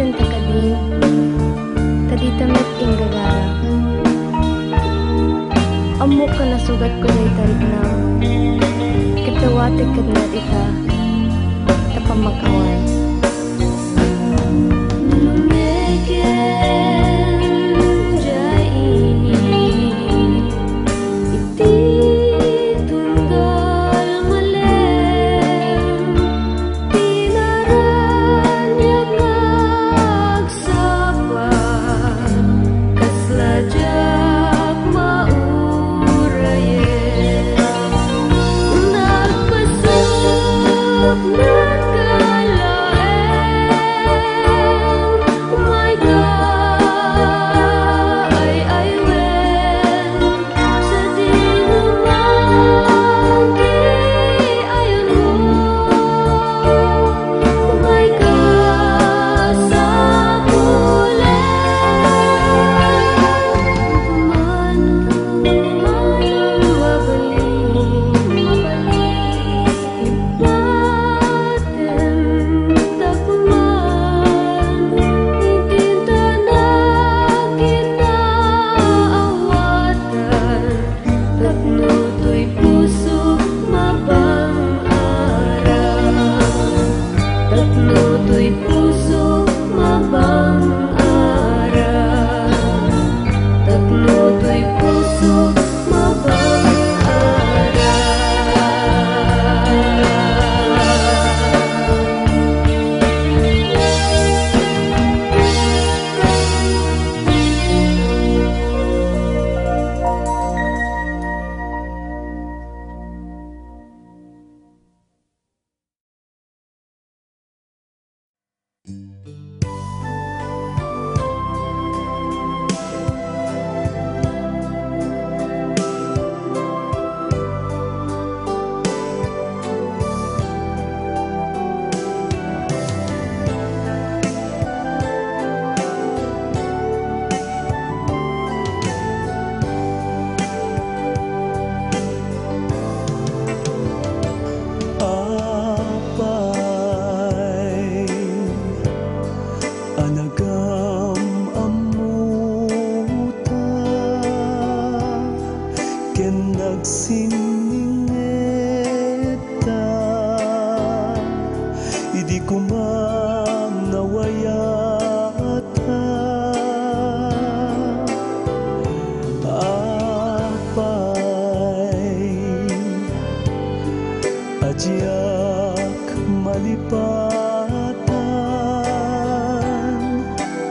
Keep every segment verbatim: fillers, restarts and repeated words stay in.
Ken ta kadin, ta dita met inggagara. Ammok a nasugatko dayta riknam, ket dawatek kaniak ita ta pamag-awan. Iti tunggal malem, pinaraniag nga agsapa, kasla diak maurayen. Nagpasupnat ka laeng, mayka ay aywen. Sa dinumang ti ayanmo, mayka sa pulen. Mano, mano, mabalin, mabalin. Ipatem ta koma, idinta nakita awatan. Tapno toy pusok mabang-ara. Tapno toy pusok mabang-ara. Tapno toy pusok mabang-ara. Apay, anagam-ammota ken nagsinningngetta idi koma nawayata. Apay, a diak malipatan,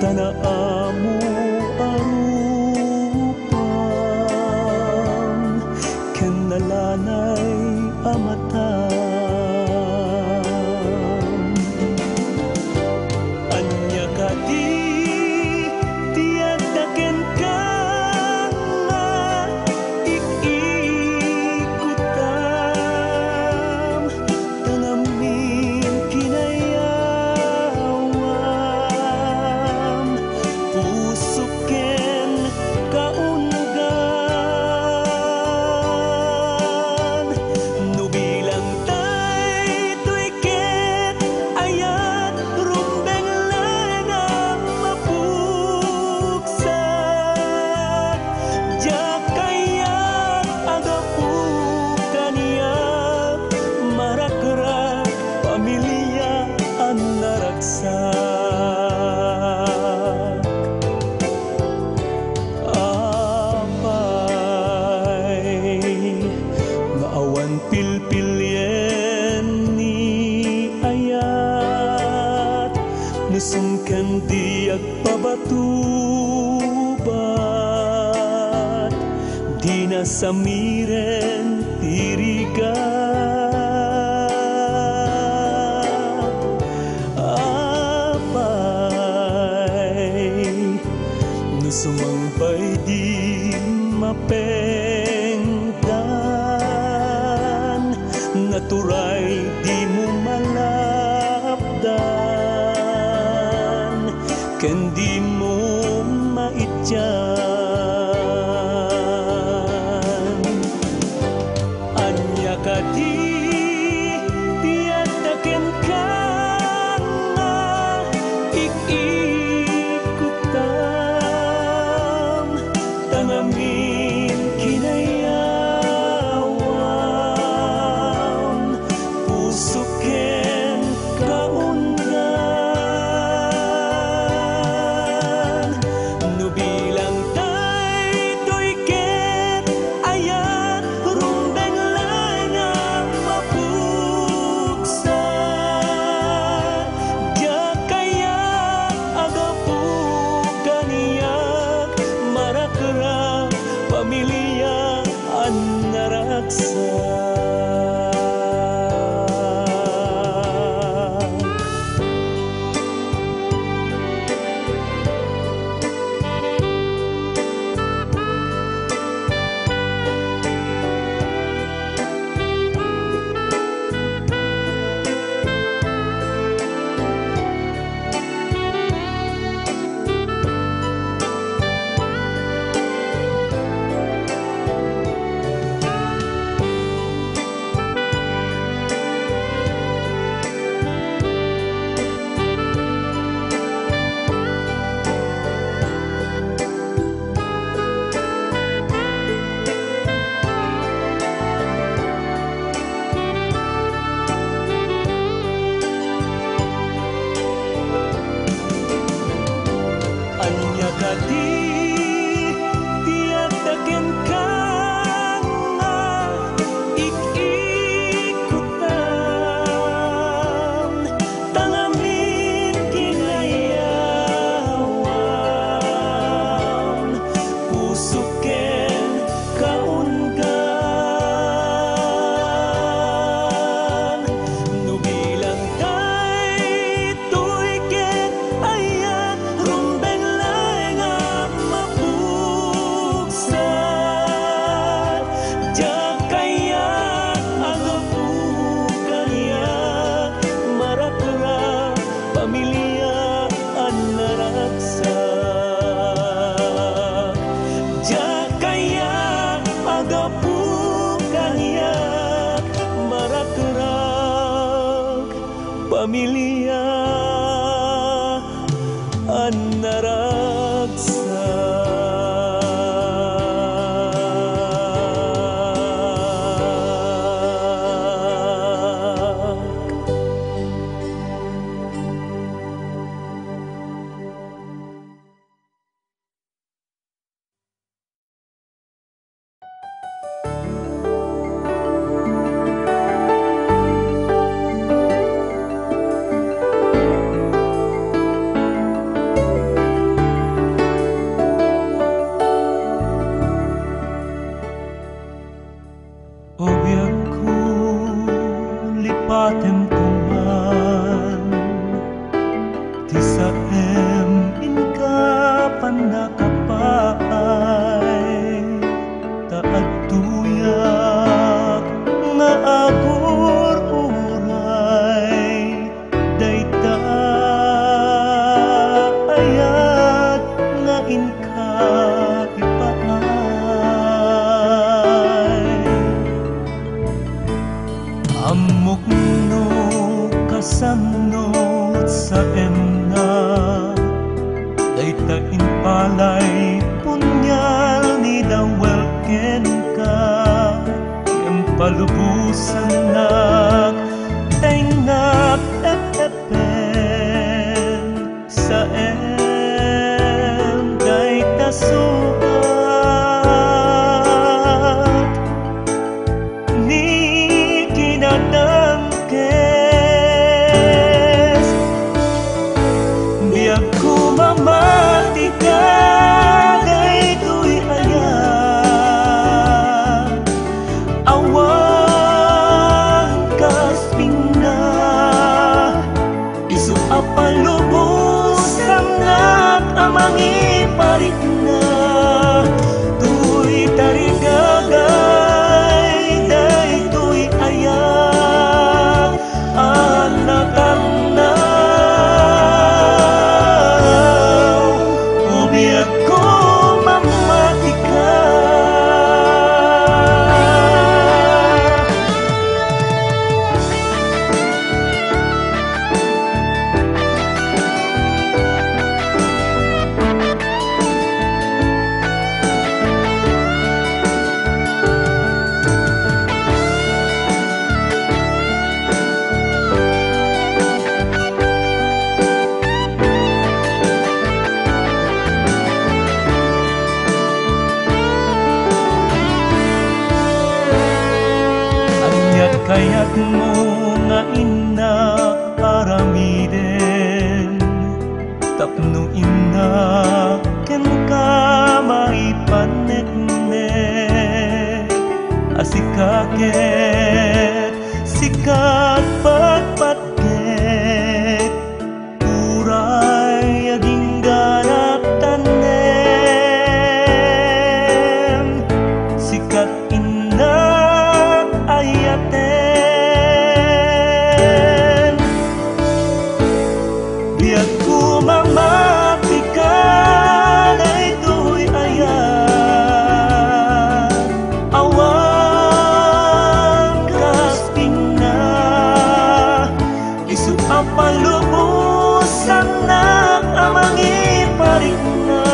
ta naamo a rupam ken nalanay a matam. Ania kadi ti adda kenka nga ik-ikutam? Ta ngamin kinayawam, pusok ken kaunugan. No bilang daytoy ket ayat, rumbeng laeng a mapuksak. Diak kayat a gapu kaniak, marakrak pamilia a naragsak. Apay, nga awan pilpilien ni ayat, nusum ken di agpabatubat, dina samiren ti rigat. Apay, no sumangbay di mapengdan, naturay dimo malapdan, ken dimo maitdan. Ania kadi ti adda kenka nga ik-ik Ti, ti adda kenka nga ik-ikkutan, tangamin kinayawam, puso ken kaunggan. No bilang daytoy ket ayat, rumbeng laeng a mapugsat. Diak kayat a gapu kaniak, marakrak, pamilia a naragsak. Diak kayat a gapu kaniak, marakrak, pamilia a naragsak. O biagko, lipatem koman ti saem inka pannakapaay, ta adtoyak nga agur-uray dayta ayat nga inka ipaay. Ammok no kasano saemna dayta impalay punial ni Dawel kenka, ngem palubosannak, tengngaak ep-epen. Saem dayta sugat ni kinadangkes. Biagko, mamatika daytoy ayat. Awan kas pinna. Isu a palubosannak a mangiparikna, toy tarigagay daytoy ayat a natarnaw. O biagko, mamatika. Ania kayatmo nga innak aramiden tapno innak kenka maipaneknek a sika ket sika patpatgek. Uray agingganak tanem, sika innak ayaten. Biagko, mamatika daytoy ayat. Awan kas pinna. Isu a palubosannak a mangiparikna,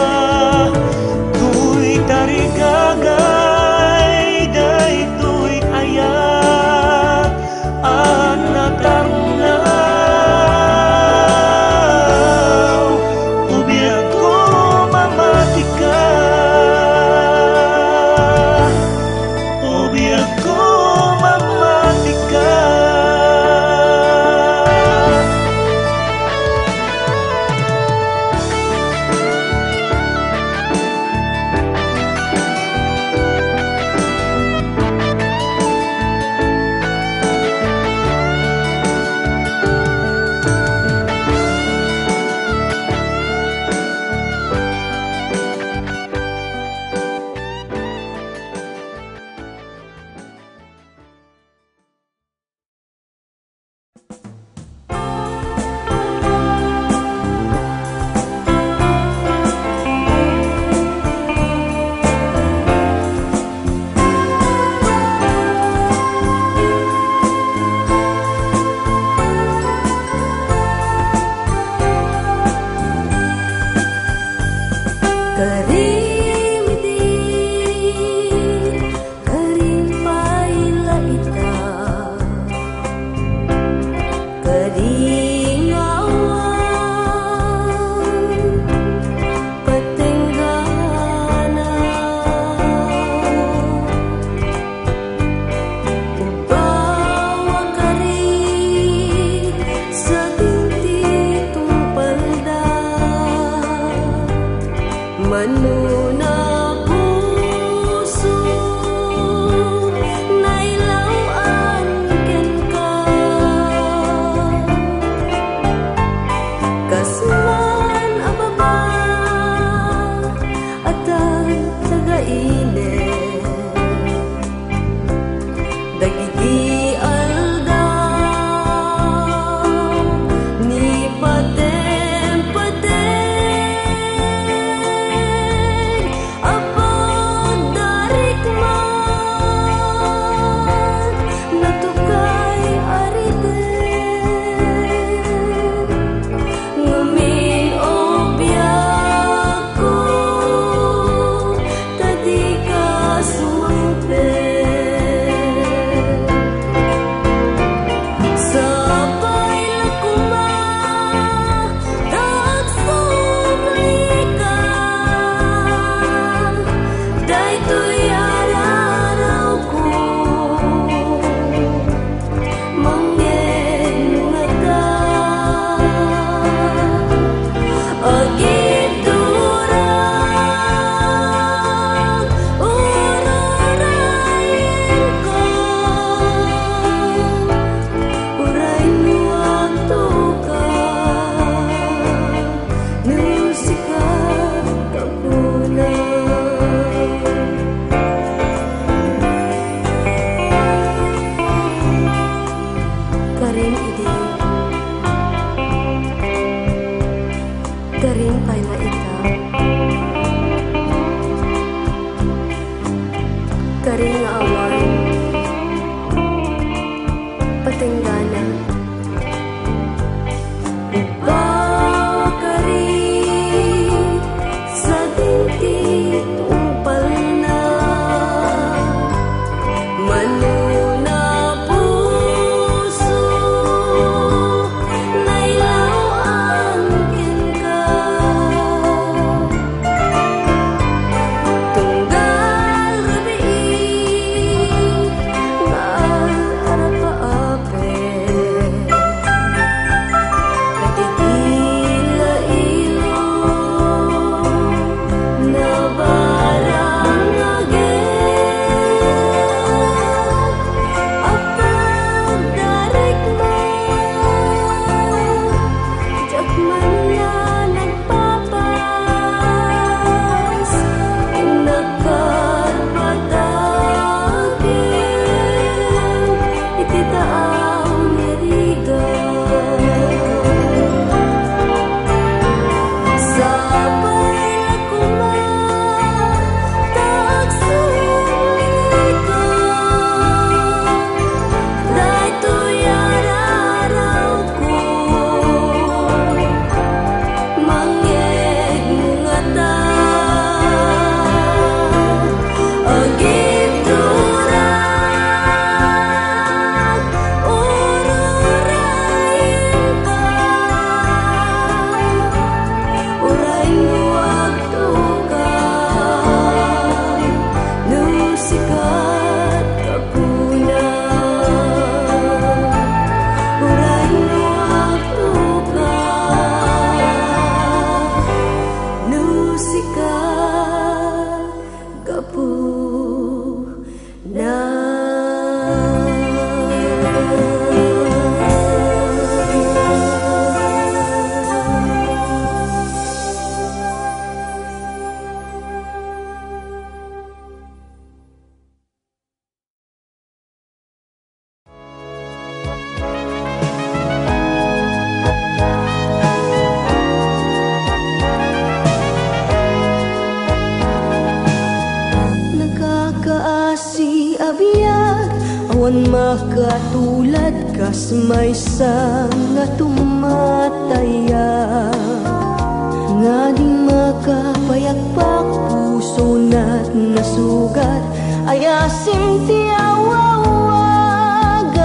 toy tarigagay daytoy ayat a natarnaw. O biagko, mama Mano na puso, nailaw-an kenka. Kas man a baba, adda taga-init. Dagiti aldaw, ni pateng-pateng a pagdarikman, natukay a ritem. Ngamin, o biagko, ta dika sumangpet. Sapay la koma ta agsumrek ka, daytoy a rarawko. Mangngeg ngata, agibdurak, ururayenka, uray no agtoka. No sika, gapuna. Karin idi, karin pay la ita. Karin nga awan patenggana. Bakari, sadin ti tungpalna. Mano na puso, nailaw-an kenka. Tunggal rabii nga ar-arapaapek, dagiti ila-ilo nabarangagek. Apagdarikman, diak man la nagpapas, nagkarpataken iti daaw nga rigat. Sapay la koma ta agsumrek ka, daytoy a rarawko. Mangngeg ngata, agibdurak, ururayenka, uray no agtoka. No sika, gapuna, uray no agtoka. No sika, gapuna. Nakakaasi a biag, awan makatulad kas maysa nga tumatayag. Nga di makapayagpak, pusona't nasugat, ay asim ti awawagak.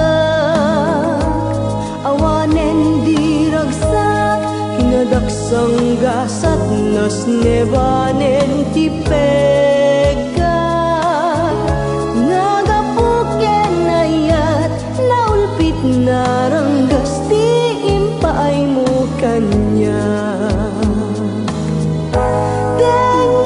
Awanen di ragsak, kinadaksang gasat, nasnebanen ti pegga. Nga gapu ken ayat, naulpit naranggas ti impaaymo kaniak. Deng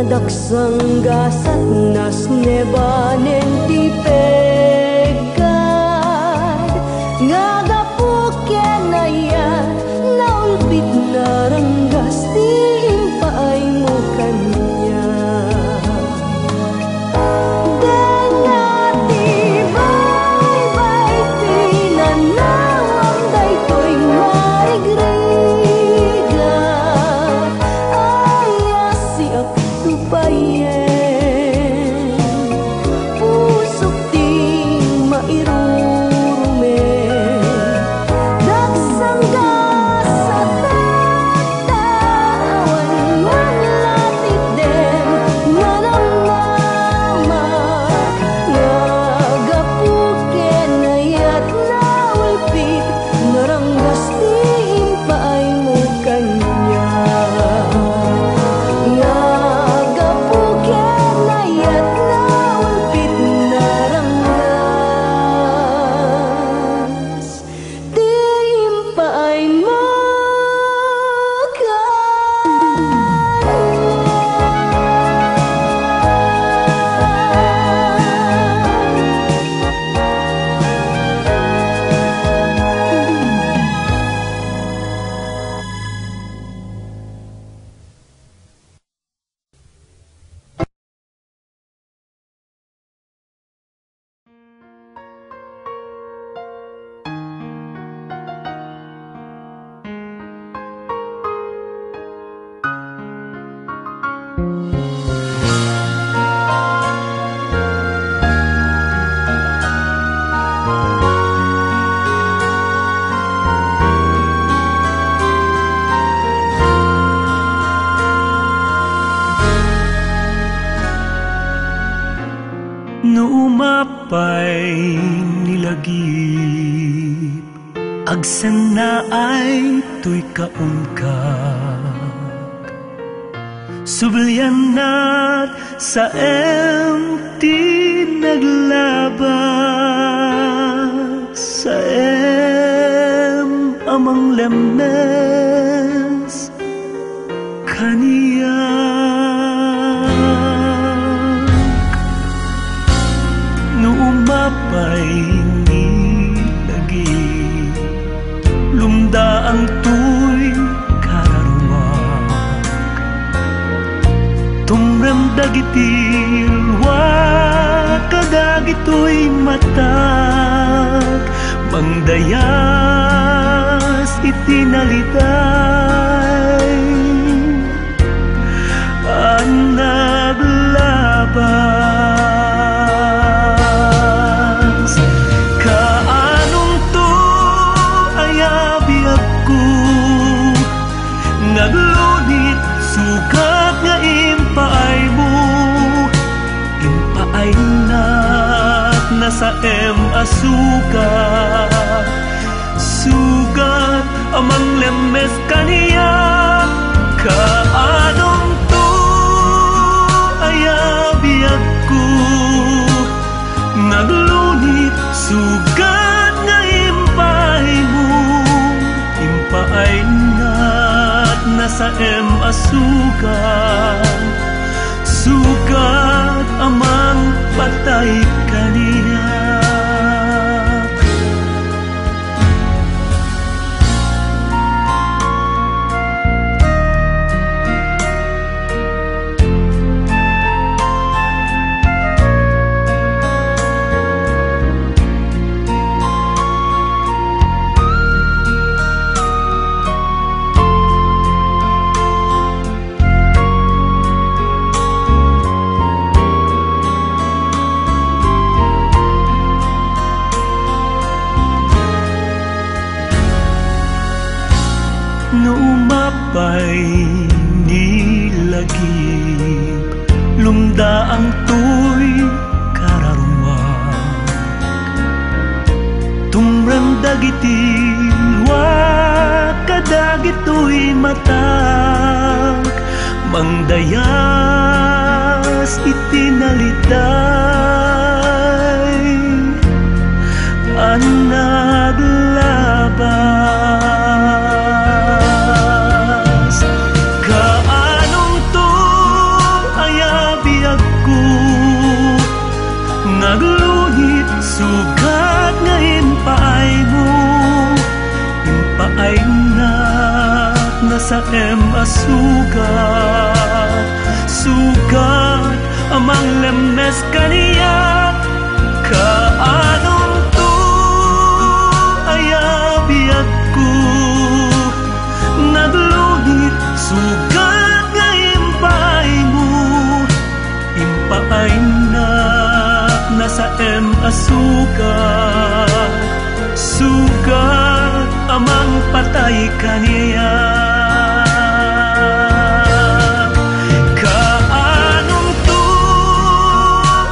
Daksanggasat nasnebanen ti pekkat, nga gapu ken ayat, naulpit naranggas ti impaaymo kaniak. Dengnga ti baybay ti nanawam daytoy nga rigrigat. Ay, asiak tupayen, pusok ti mairurumen. Daksanggasat a tawen, manlatitden nga nammamak, nga gapu ken ayat, naulpit naranggas ti impaaymo kaniak. Nga gapu ken ayat, naulpit naranggas ti impaaymo kaniak. No umapay ni lagip, agsennaay toy kaunka. Subliannat saem ti naglabas, saem a manglemmes kaniak. No umapay ni lagip, lumdaang toy kararuak. Tumrem dagiti luak kadagitoy matak, mangdayas iti naliday a naglabas. Kaanonto, aya biagko, nga aglunit sukat nga impaaymo, impaaynak nasaem a sukat. Sukat a manglemmes kaniak, kaanonto, aya biagko, nga aglunit sukat nga impaaymo, impaaynak nasaem a sukat, sukat a mangpatay kaniak. No umapay ni lagip, lumdaang toy kararuak. Tumrem dagiti luak kadagitoy matak, mangdayas iti naliday a naglabas. Kaanonto, aya Saem a sugat, sugat a manglemmes kaniak. Kaanonto aya biagko, naglungit sugat nga impaaymo. Impaaynak na saem a sugat, sugat a mangpatay kaniak. Kaanonto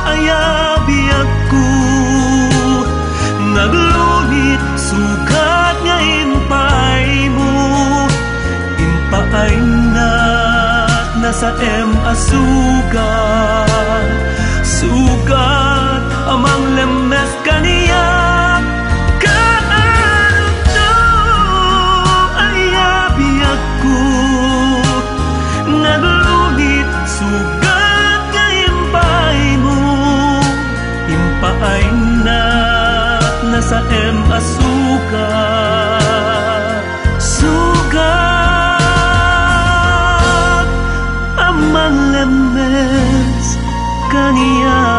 aya biagko, naglungit sugat nga impaaymo. Impaaynak na saem a sugat, sugat a manglemmes kaniak. Kaanonto aya biagko, naglungit sugat nga impaaymo. Impaaynak na saem a sugat, sugat a manglemmes kaniak.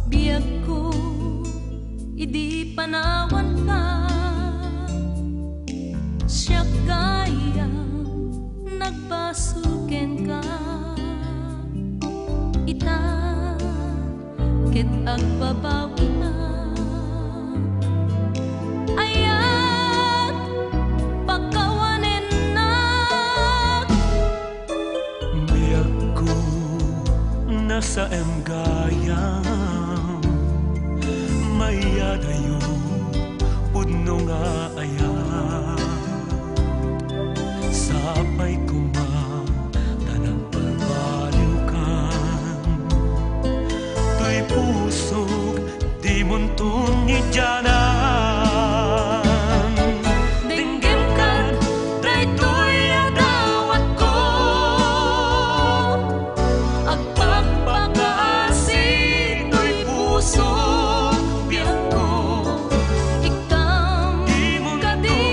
Biagko, idi panawanka, siak gayam nagbasol kenka. Ita, ket agbabawiak. Ayat, pakawanennak. Biagko, nasaem gayam, mayadayo, pudno nga ayat. Sapay koma ta nagbalbaliwkan. Toy pusok, dimonto idianan. Denggemkan daytoy a dawatko. Agpakpakaasi toy pusok, biagko. Ikam kadi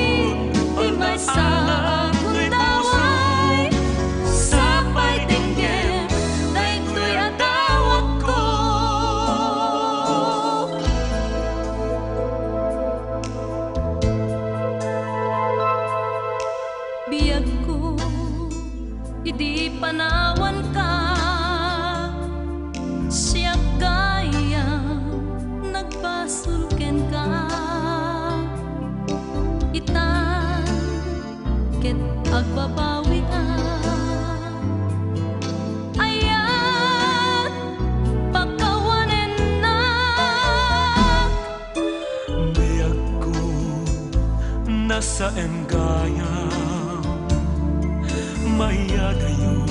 ti maysa a gundaway. Sapay denggem daytoy a dawatko. Biagko, idi panawanka, siak gayam nagbasol kenka. Ita, ket agbabawiak. Ayat, pakawanennak. Biagko, nasaem gayam, mayadayo,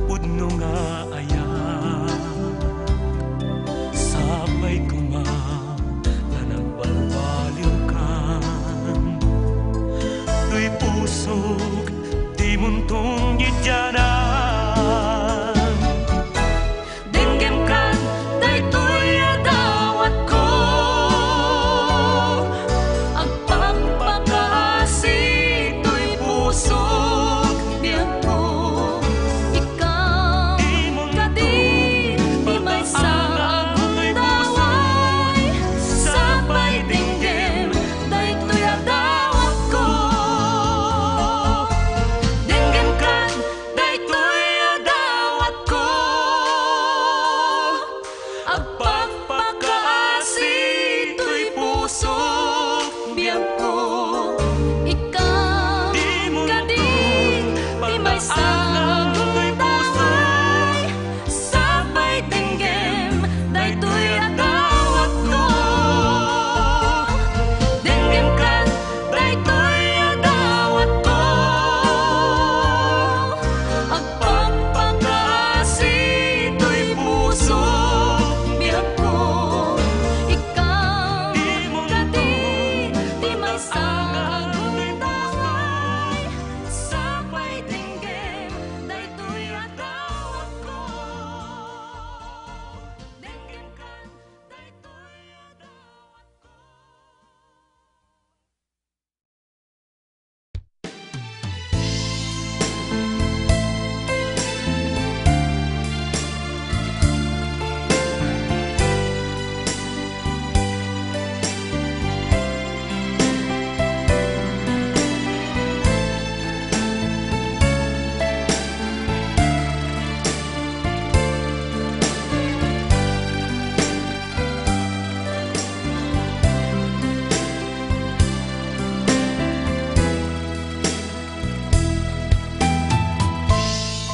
pudno nga ayat. Sapay koma ta nagbalbaliwkan. Toy pusok, dimonto idianan. Denggemkan daytoy a dawatko. Agpakpakaasi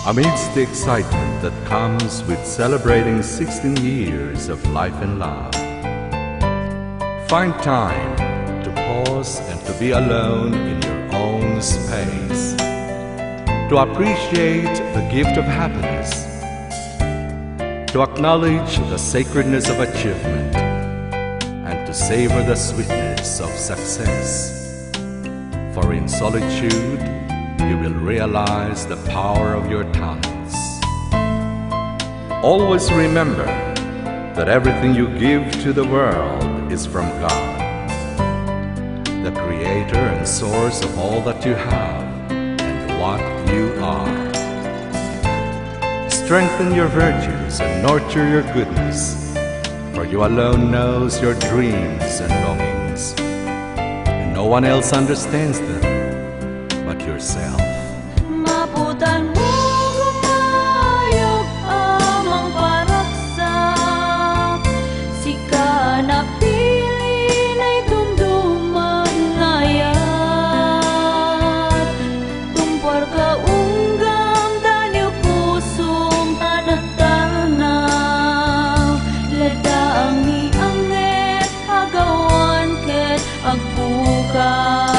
Amidst the excitement that comes with celebrating sixteen years of life and love, find time to pause and to be alone in your own space, to appreciate the gift of happiness, to acknowledge the sacredness of achievement, and to savor the sweetness of success. For in solitude, you will realize the power of your talents. Always remember that everything you give to the world is from God, the creator and source of all that you have and what you are. Strengthen your virtues and nurture your goodness, for you alone knows your dreams and longings, and no one else understands them but yourself. Maputan mo kumayog amang paraksak, sika napili na idumduman layat. Tumpuar ka unggam, daliw pusom a nagtarna, ladda a mianget, agawan ket agpukaw.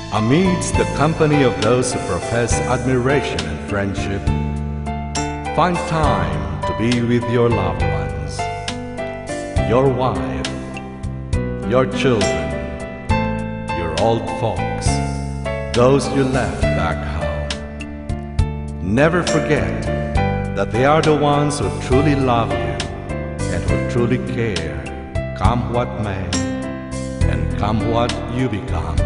Amidst the company of those who profess admiration and friendship, find time to be with your loved ones, your wife, your children, your old folks, those you left back home. Never forget that they are the ones who truly love you and who truly care, come what may, and come what you become.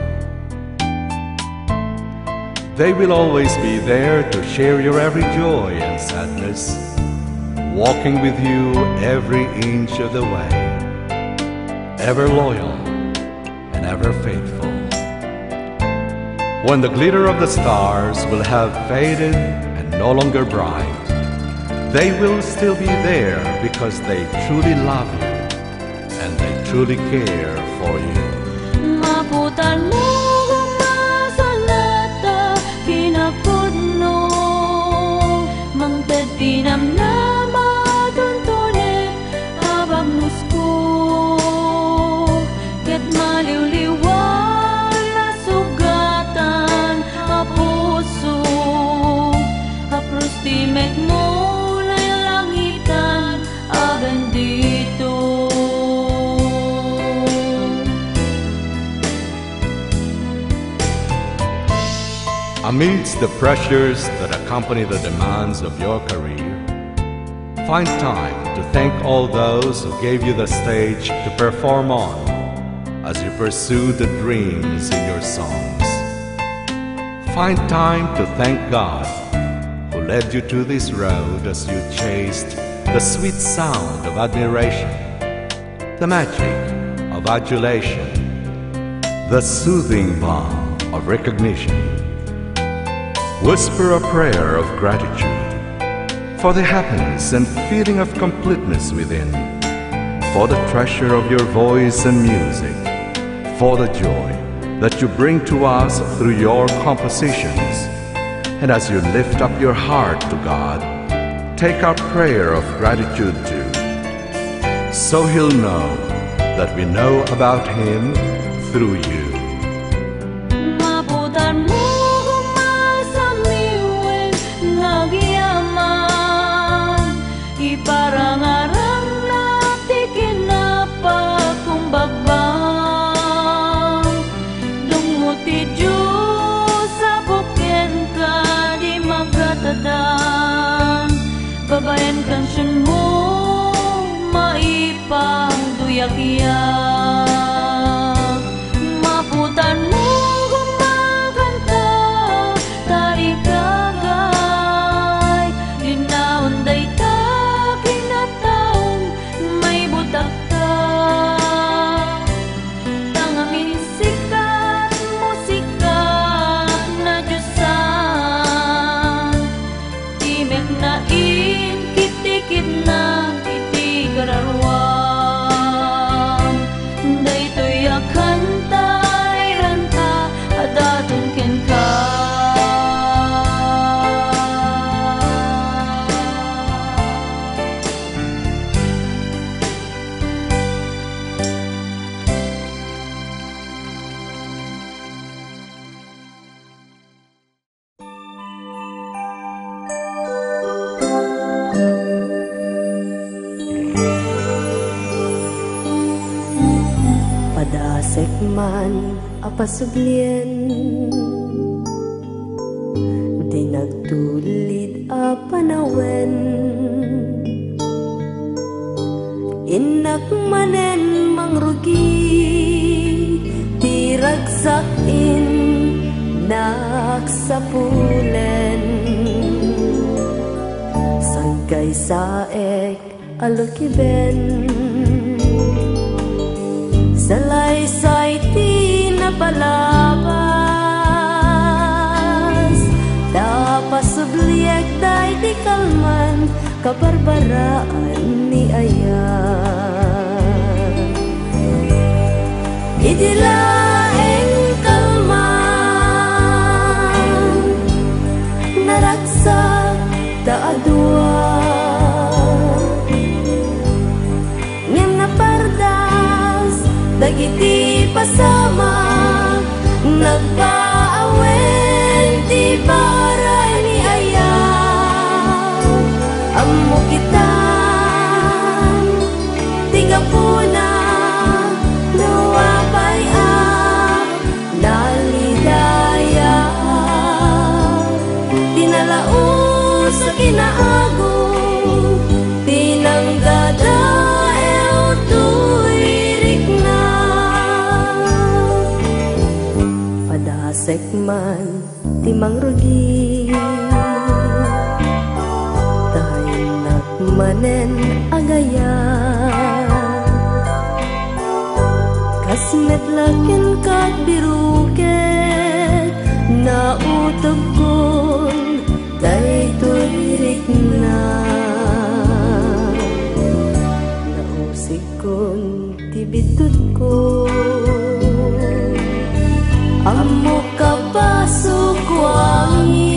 They will always be there to share your every joy and sadness, walking with you every inch of the way, ever loyal and ever faithful. When the glitter of the stars will have faded and no longer bright, they will still be there because they truly love you and they truly care for you. Maputan mo kung masanata pinapudno, mangted pinamnama, tuntunik a bagnusko, ket maliwliwan a sugatan a puso, apros ti mekmo, nailangitan a bendito. Amidst the pressures that accompany the demands of your career, find time to thank all those who gave you the stage to perform on as you pursue the dreams in your songs. Find time to thank God who led you to this road as you chased the sweet sound of admiration, the magic of adulation, the soothing balm of recognition. Whisper a prayer of gratitude for the happiness and feeling of completeness within, for the treasure of your voice and music, for the joy that you bring to us through your compositions. And as you lift up your heart to God, take our prayer of gratitude too, so He'll know that we know about Him through you. Maputan mo kung masamiwen, nagyaman, iparangarang na ti kinapakumbaba. Dungmo ti Dios a buken ka di magatadan, babaen kansionmo, maipang duyagyak. Sekman a pasublien, di nagtulid a panawen. Innak manen mangrugi, ti ragsak innak sapulen. Sangkaysaek a lukiben. Salaysay ti napalabas, ta pasubliek daydi kalman kabarbaraan ni ayat. Idi laeng kalman, naragsak ta adua. Ngem napardas dagiti pasamak, nagpaawen ti baray ni ayat. Ammo kita ti gapuna no apay a nalidaya. Ti nalaus a kinaagum, ti nanggadaew toy rikna. Padasek man ti mangrugi, ta innak manen agayat. Kas met la kenka agbiruket, nautobkon daytoy rikna. Nausikkon ti biddutko. Ammok a pasukko amin,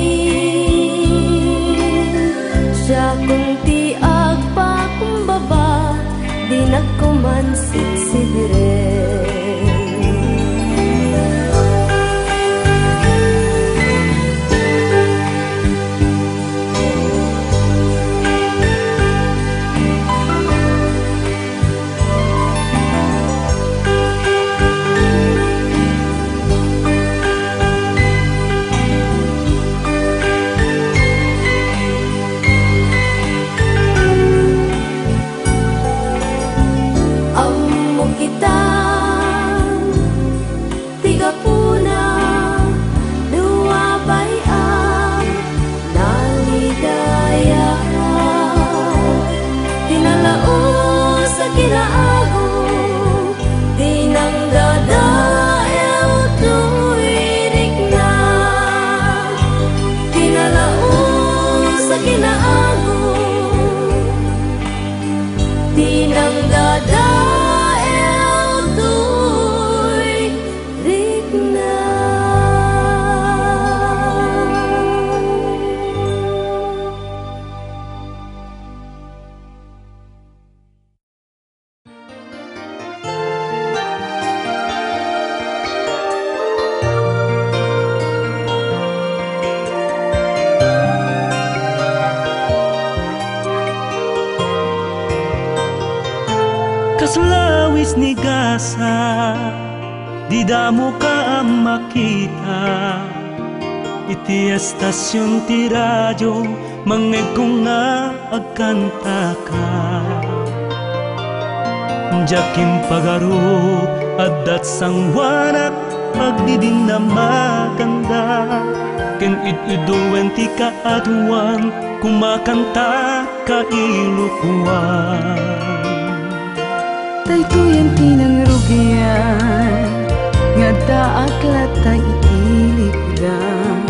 siakon ti agpakumbaba, dinak koman siksidiren. Ammo kita ti gapuna, dua pay a nalidaya. Ti nalaus a kinaagum, ti nanggadaew toy rikna. Ti nalaus a kinaagum, ti nanggadaew toy rikna. Kas lawis ni Gaza, dida ammoka a makita. Iti estasion ti radio, mangngegko nga agkantaka. Diak impagarup, adda sangoanak, agdidinamaganda. Ken id-iduwen ti kaaduan, kumakanta kailokuan. Daytoyen ti nangrugian, nga addaak latta iti likudan.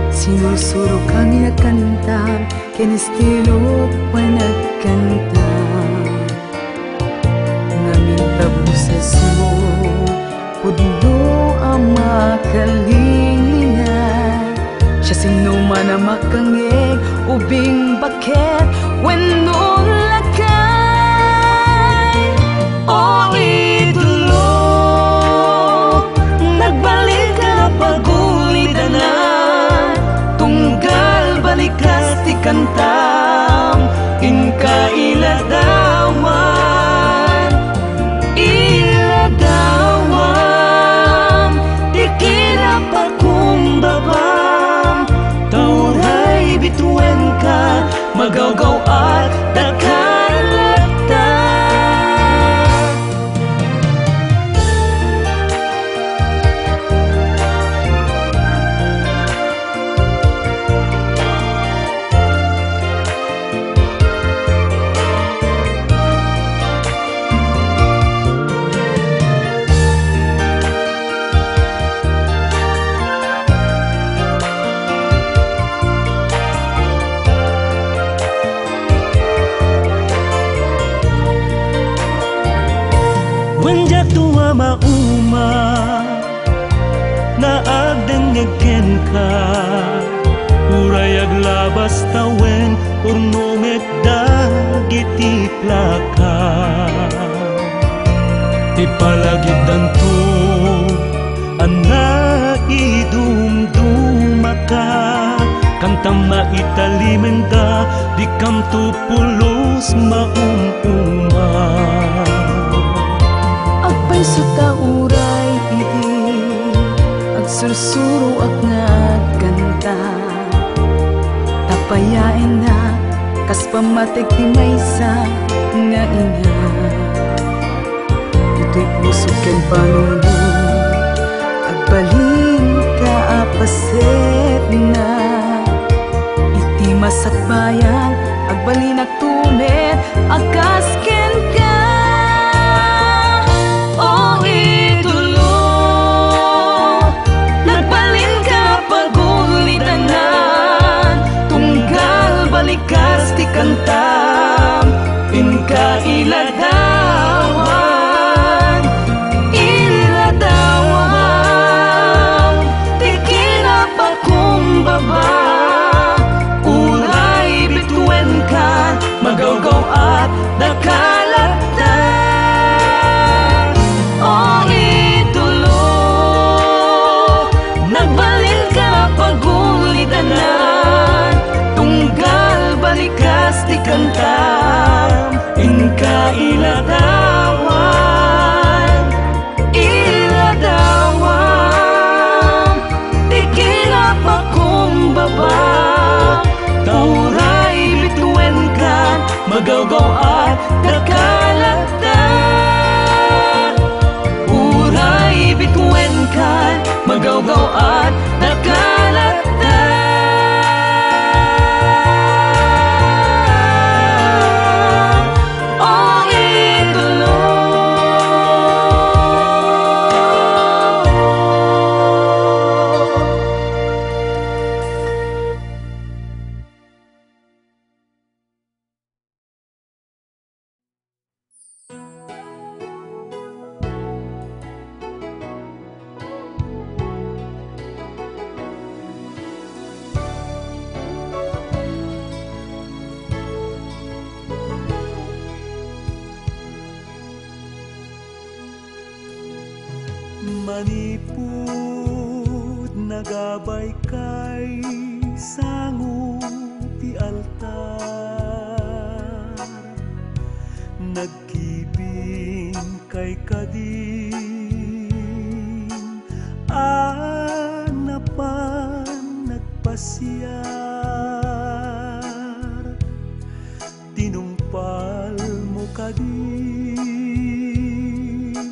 Sinursurok amin a kanta, ken estilok wen agkanta. Ngamin ta bosesmo, pudno a makalinglingan. Siasinoman a makangngeg, ubing, baket, wenno lakay. O idolo, nagbalik ka a pagulidana, tunggal balikas ti kantam, inka iladawan, iladawan. Naagdengngeg kenka, uray aglabas tawen, urno met dagiti plaka. Ti palagipdanto a naidumdumaka, kantam maitalimenda, dikamto pulos maum-uma. Agpayso ta uray idi agsursuroak nga agkanta, ta payaennak kas pammatik ti maysa nga ina. Itoy puso ken panunot, agbalinka a pasetna. Iti masakbayan, agbalinakto met a kas kenka. O idolo, nagbalinka pagulitanan, tunggal balikas ti kantam, inka iladawan, iladawan ti kinapakumbaba. Uray bituenkan, magawgaw-at dakalatta. O idolo, nagbalinka pagulitanan, tunggal balikas ti kantam, inka iladawan, iladawan ti kinapakumbaba. Ta uray bituenkan, magawgaw-at dakalatta. Uray bituenkan, magawgaw-at dakalatta. O idolo. Manipud nagabay kay sango ti altar, nagkibin kay kadi a napan nagpasiar. Tinungpalmo kadi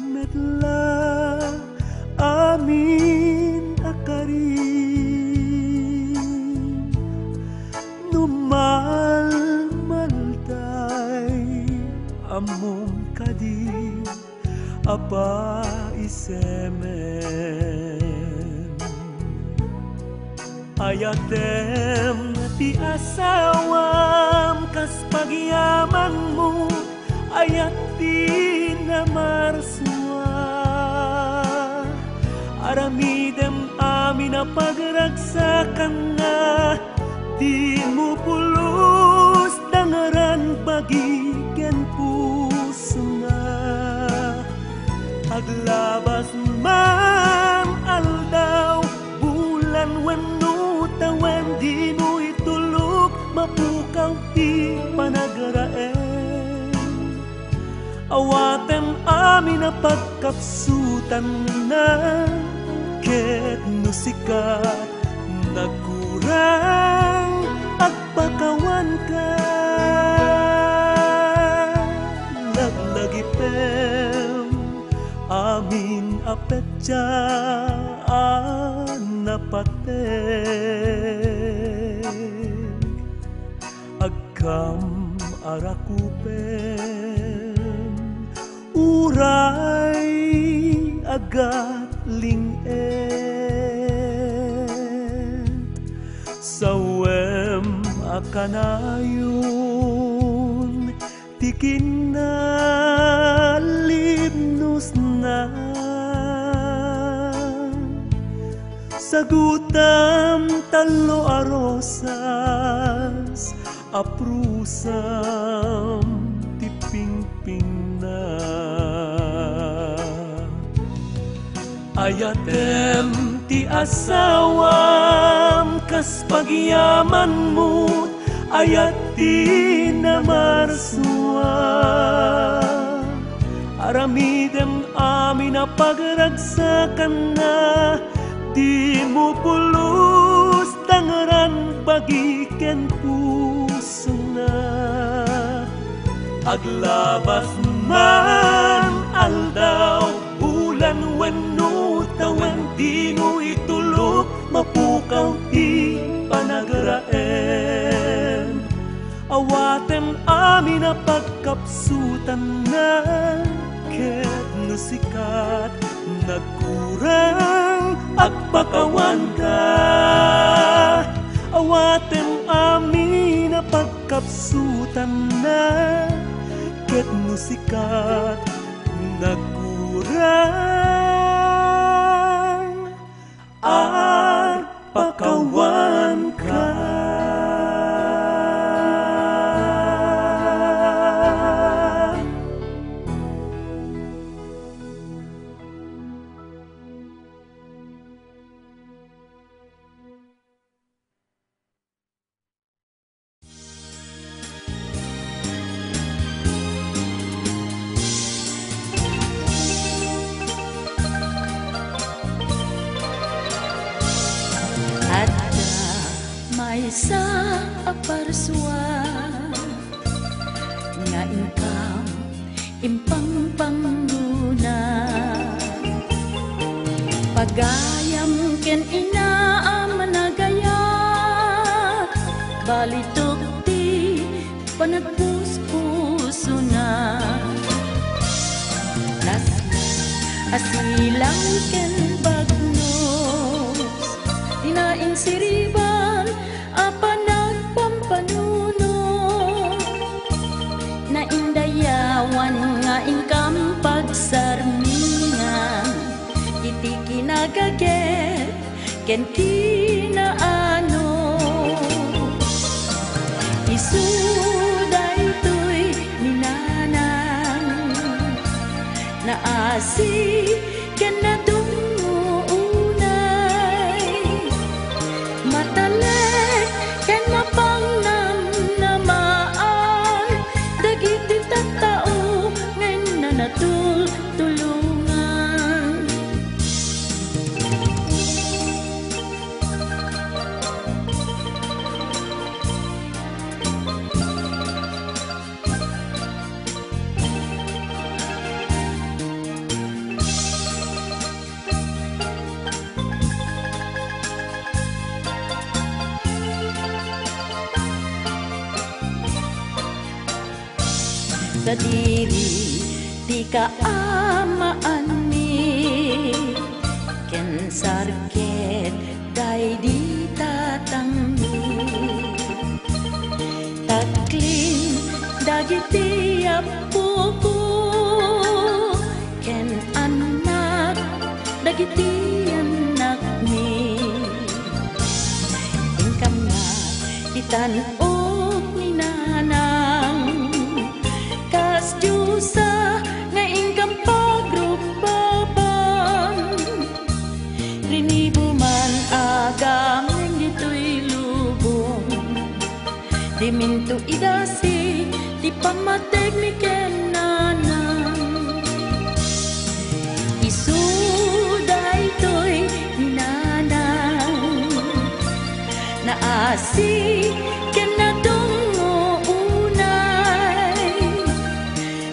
met la amin a karim? No malmalday, ammom kadi a paisemen. Ayatem ti asawam kas pagyamanmo, ayat ti namarsua. Aramidem amin a pagragsakanna, dimo pulos dangaran bagi ken pusona. Aglabas man aldaw, bulan wenno tawen, dimo itulok mapukaw ti panagraem. Awatem amin a pagkapsutanna, ket no sika nagkurang, agpakawanka. Laglagipem amin a petsa a napateg. Agkam a rakupen, uray agatling-et. Sawem a kanayon ti kinalibnosna. Sagutam tallo a rosas, aprusam ti pingpingna. Ayatem ti asawam kas pagyamanmo, ayat ti namarsua. Aramidem amin a pagragsakanna, dimo pulos tangran bagi ken pusona. Aglabas man aldaw, ulan wenno tawen, dimo itulok, mapukaw ti panagraem. Awatem amin a pagkapsutanna, ket no sikat, nagkurang agpakawanka. Awatem amin a pagkapsutanna, ket no sikat, nagkurang agpakawanka. Adda maysa a parsua nga inkam impangpangnona. Pagayam ken inaam a nagayat, balitok ti panagpuspusona. Nasla a silang ken bagnos, ti nainsiriban a panagpampanuno. Naindayawan nga inkam pagsarmingan iti kinagaget ken kinaano. Isu daytoy ni nanang, naasi ken nadungngo unay. Matalek ken mapangnamnamaan dagiti tattao nga inna natultulongan. Sadiri ti kaamaanmi ken sarket daydi tatangmi. Taklin dagiti appoko ken annak dagiti annakmi. Inkam nga itan-ok ni nanang, kas diosa nga inkam pagrukbaban. Rinibo man agameng ditoy lubong, diminto idasig ti pammategmi ken nanang. Isu daytoy ni nanang, naasi ken nadungngo unay.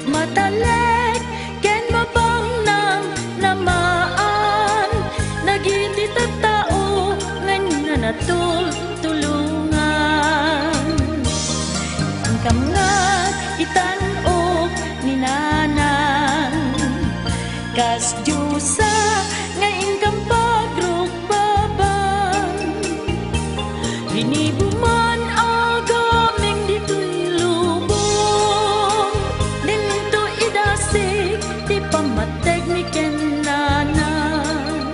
Matalek ken mapangnamnamaan dagiti tattao nga inna natultulongan. Inkam nga itan-ok ni nanang, kas diosa nga inkam pagrukbaban. Rinibo man agameng ditoy lubong, dinto idasig ti pammategmi ken nanang.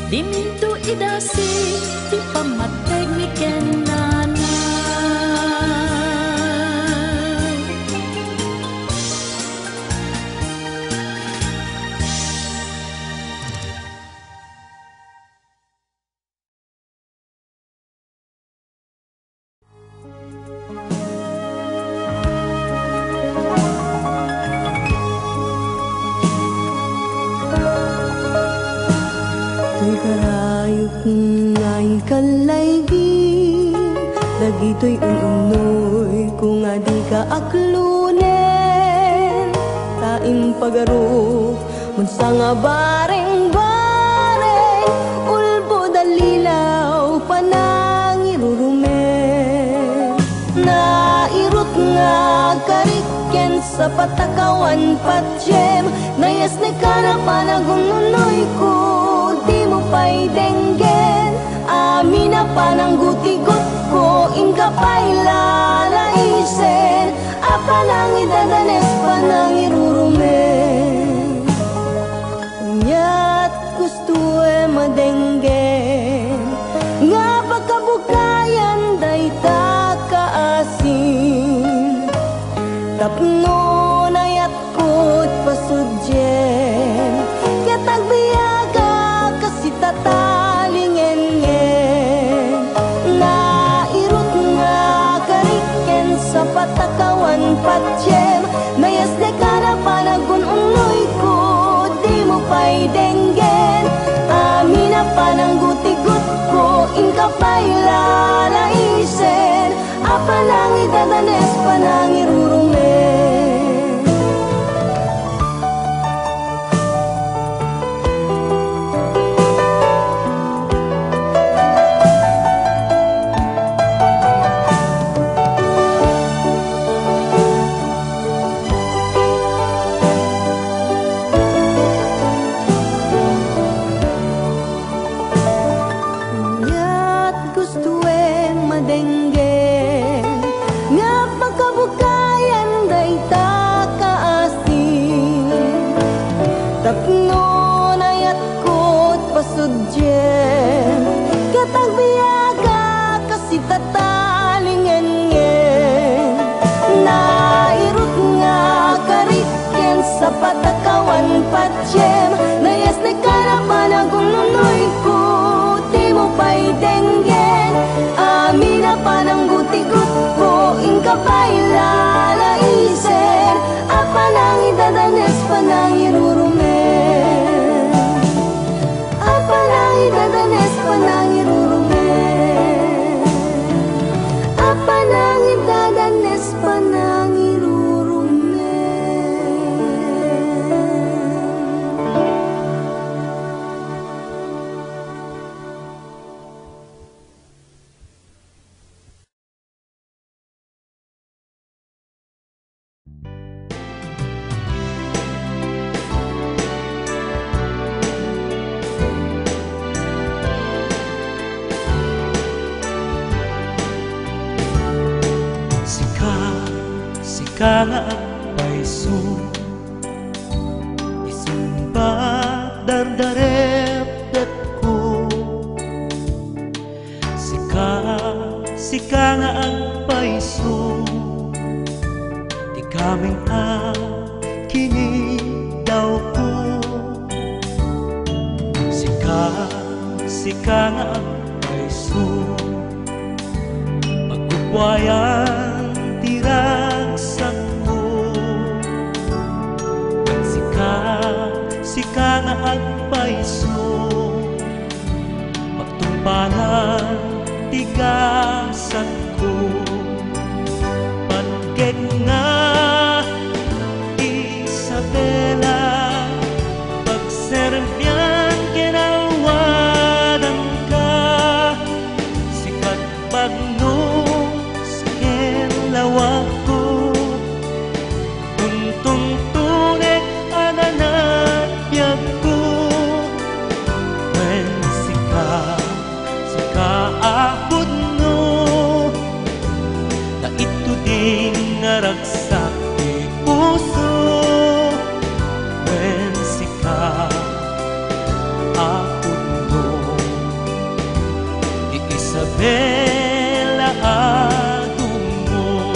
Dim-, Intoy idasi ti pammategmi ken nanay. Toy karayot nga inkallaybi, dagitoy un-unnoyko nga dika aklonen, ta impagarok met sa nga bareng-bareng, ulbod a lilaw, panangirurumen. Nairut nga agkarik ken sapatakawan patiem, nayasnek a napan agun-unnoyko, dimo pay denggen. Amin a pananggutigutko, inka pay lalaisen, a panangidadanes, panangirurumen. Aniat gustoem a denggen nga pakabukayan dayta kaasim, tapno nayatko et pasudiem, ket agbiagak a sitatalingengen. Nairut nga agkarik ken sapatakawan patiem, nayasnek a napan agun-unnoyko, dimo pay denggen. Amin a pananggutigutko, inka pay lalaisen, a panangidadanes, panangirurumen. Aniat gustoem a denggen nga pakabukayan dayta kaasim, tapno nayatko et pasudiem, ket agbiagak a sitatalingengen. Nairut nga agkarik ken sapatakawan patiem, nayasnek a napan agun-unnoyko, dimo pay denggen. Amin a pananggutigutko, inka pay lalaisen, a panangidadanes, panangirurumen, a panangidadanes, panangirurumen, a panangidadanes, panangirurumen. Sika, sika nga agpayso, isu met dardarepdetko. Sika, sika nga agpayso, ti kameng a kinidawko. Sika, sika nga agpayso, pagkukuayan ti ragsakko. Ken sika, sika nga agpayso, pagtungpalan ti gasatko. Patgek nga Isabela, pagserbian ken awadanka, sika ti bagno ken lawagko. Tuntungtonek a nanagbiagko, wen sika, sika a pudno, ta ituding a ragsak ti puso, wen sika a pudno. Isabela a dummo.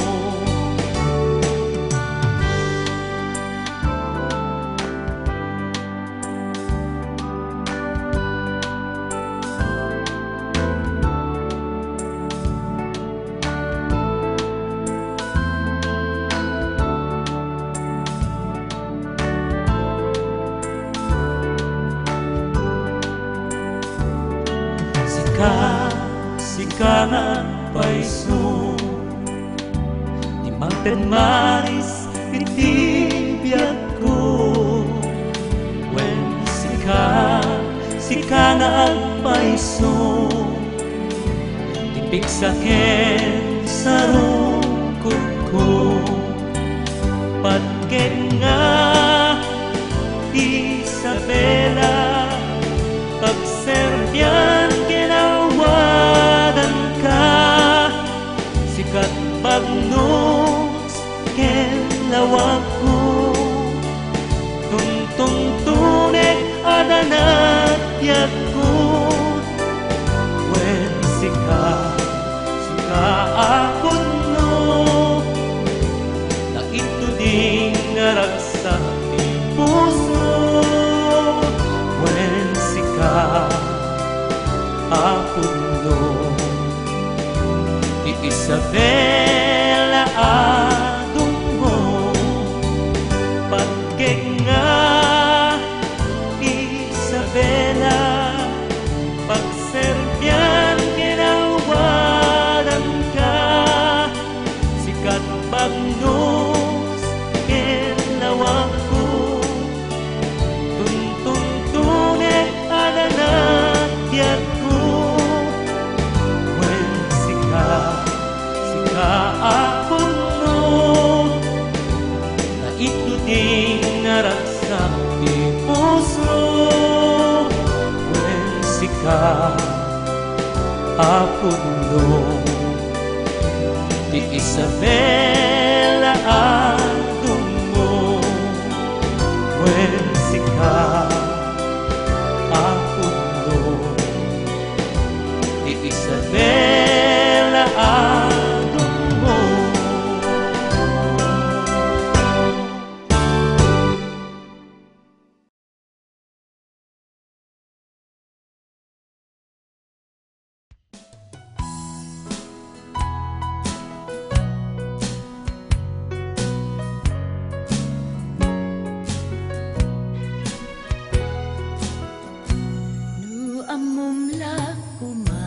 Sika, sika nga agpayso, ti mangted maris iti biagko. Wen sika, sika nga agpayso, ti pigsa ken sarungkotko. Patgek nga Isabela, pagserbian ken awadanka, sika ti bagnos ken lawagko. Tuntungtonek a danag ti agko, wen sika, sika a pudno. Ta ituding nga ragsak ti puso, wen sika a pudno. Ti Isabela a dummo, patgek nga Isabela, pagserbian ken awadanka, sika ti bagnos ken lawagko. Tuntungtonek a danag ti agko, wen sika, sika a pudno. Ta ituding nga ragsak ti puso, wen sika a pudno. Ti Isabela a dummo, wen sika a pudno. Ti Isabela a dummo. No ammom la koma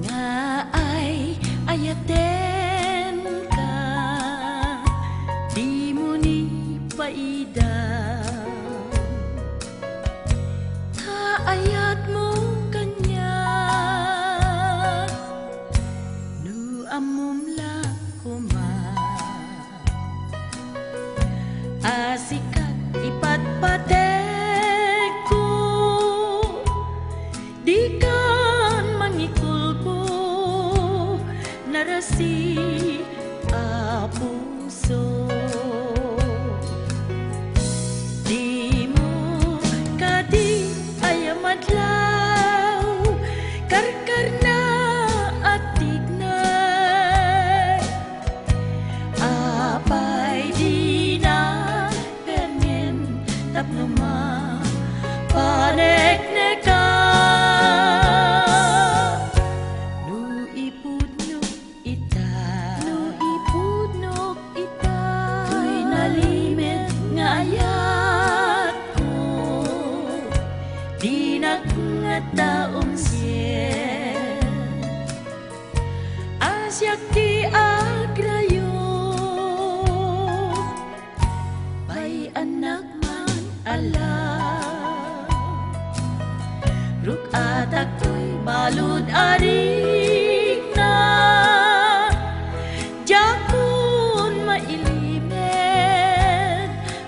nga ay-ayatenka, dimo ni paida ta ayatmo kaniak. No ammom la koma a sika ti patpategko, dikan mangikulko, narasi a puso. Dimo kadi aya madlaw, karkarna a tignay. Apay dina permen tapno mapanekneka? No ipudno ita, no ipudnok ita, toy nalimed nga ayatko, dinak ngata umsien. A siak ti agrayo, pay annak man a la. Ruk-atak toy balud a rikna, diakon mailimed,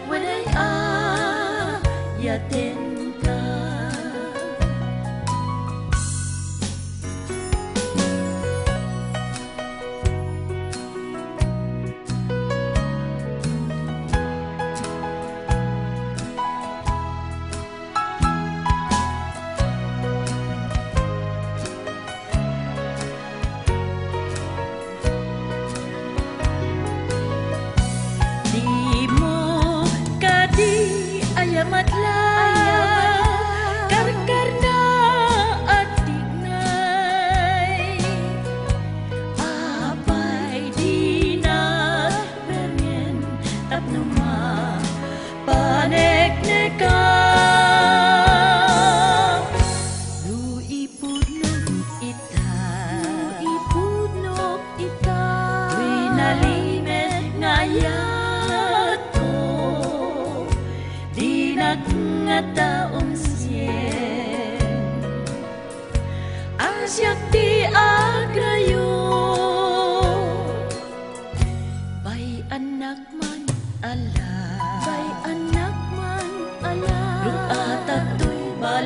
wen ay-ayatenka.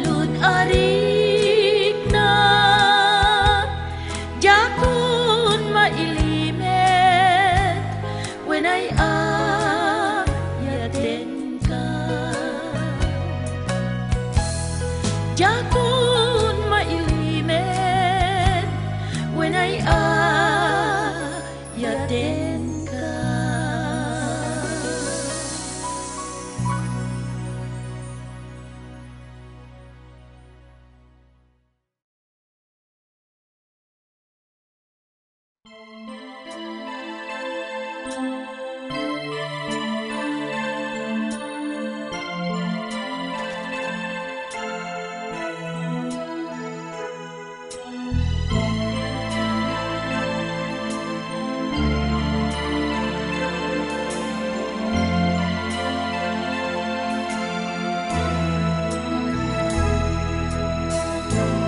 Lud a rikna, diakon mailimed, wen ay-ayatenka. Diakon mailimed, wen ay-ayatenka.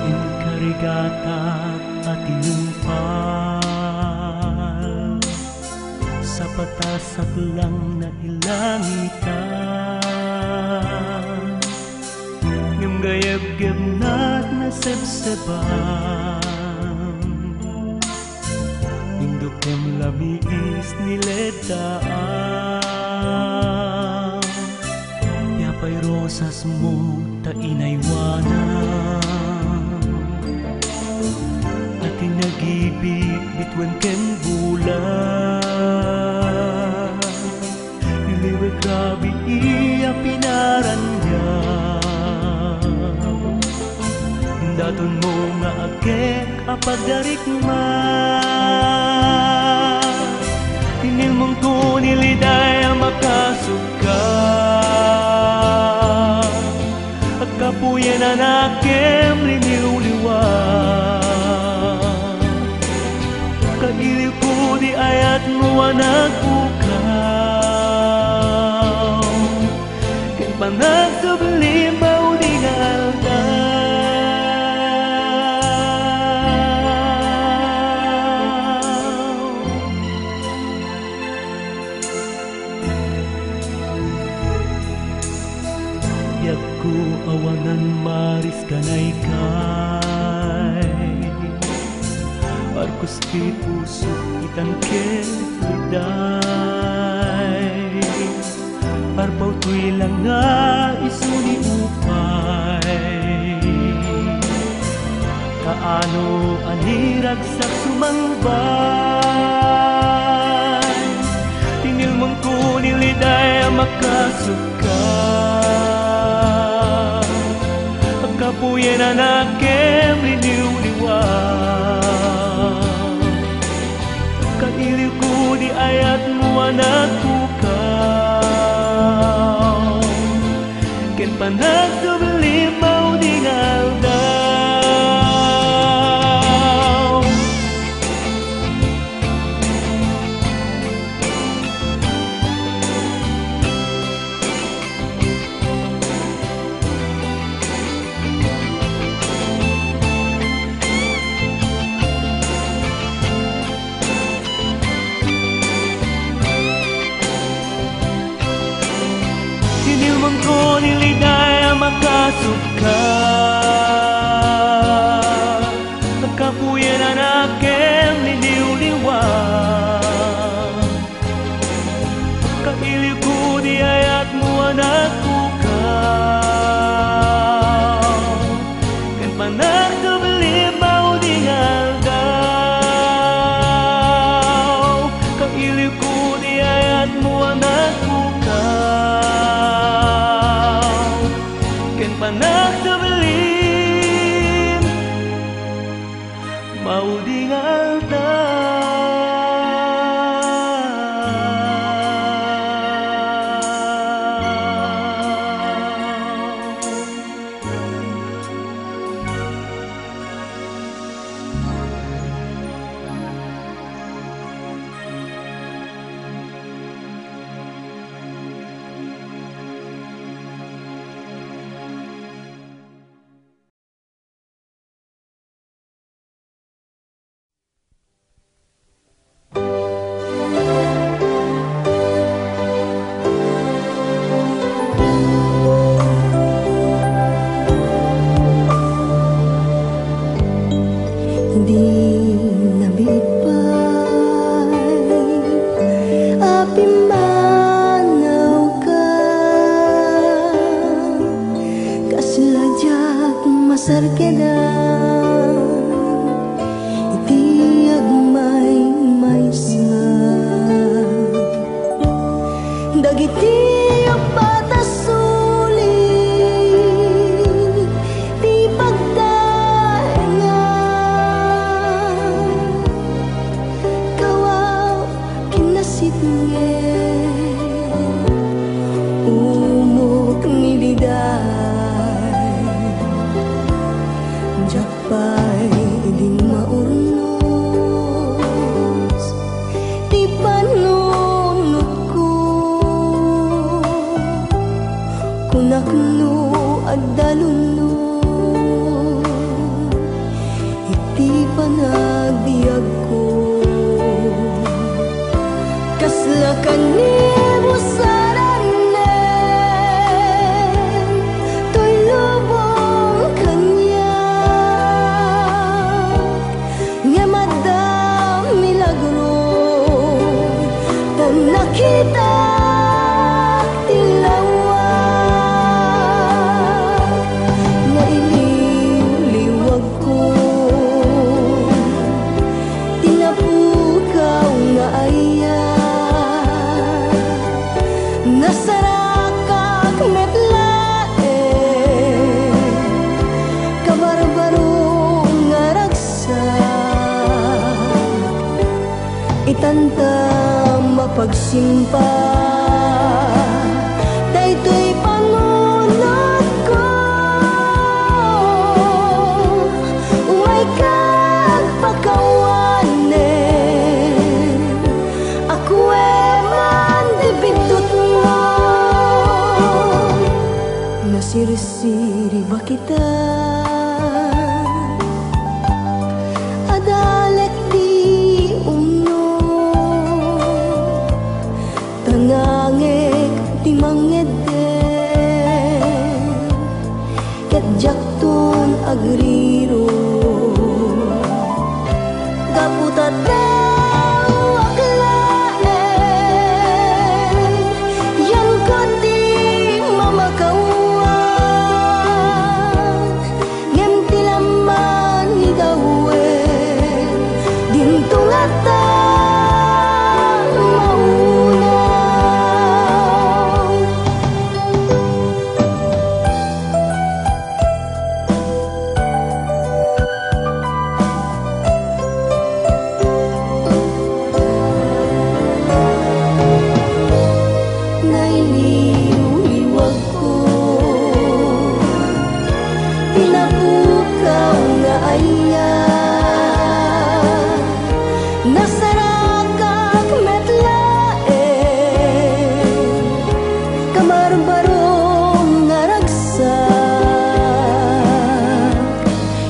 Inkarigata a tinungpal, sa patas a langna ilangitan. Ngem gayebgebna nasebseban, indukem lamiis ni leddaam. Apay rosasmo ta inaywanam, a ti nagibik bituen ken bulan. Iliwek rabii a pinaraniam. Datonmo nga agek a pagdarikman. Tinilmongko ni Liday a makasukka. Agkapuyen a nakem liniwliwa. Kailiwko di ayatmo a nagpukaw. Ken panagsublimaw di nga aldaw. Biagko awanan maris kanaykay. Arkus ti pusok itan ket liday. Arpaw toy langa isu ni upay. Kaano a niragsak sumangbay. Tinilmongko ni Liday a makasukka. Agkapuyen a nakem liniwliwa. Kailiwko di ayatmo a nagpukaw. Ken panagsublimaw di nga aldaw. Tinilmongko ni Liday a maka Sarkedan iti agmaymaysa dagiti appat a suli ti pagtaengan. Kawa kinasitngen, umok ni Liday. Diak pay idi maurnos ti panunotko. Kunak no adda lunod iti panagbiagko. Kasla kanibusaran toy lubong kaniak, ngem adda milagro, ta nakitak ti lawag. Nailiwliwagko ti napukaw nga ayat. Nasarakak met laeng kabarbaro nga ragsak. Itanta mapagsimpa daytoy panunotko. Umayka agpakawanen, akueman ti biddutmo. Nasirsiriba kita, adalek ti umno, ta nangek ti mangngedden, ket diakton agriro. Gapu ta tawak laeng, yanko ti mamakawan, ngem ti lamma ni Dawen, dinto ngata mauna. Nailiwliwagko ti napukaw nga ayat. Nasarakak met laeng kabarbaro nga ragsak.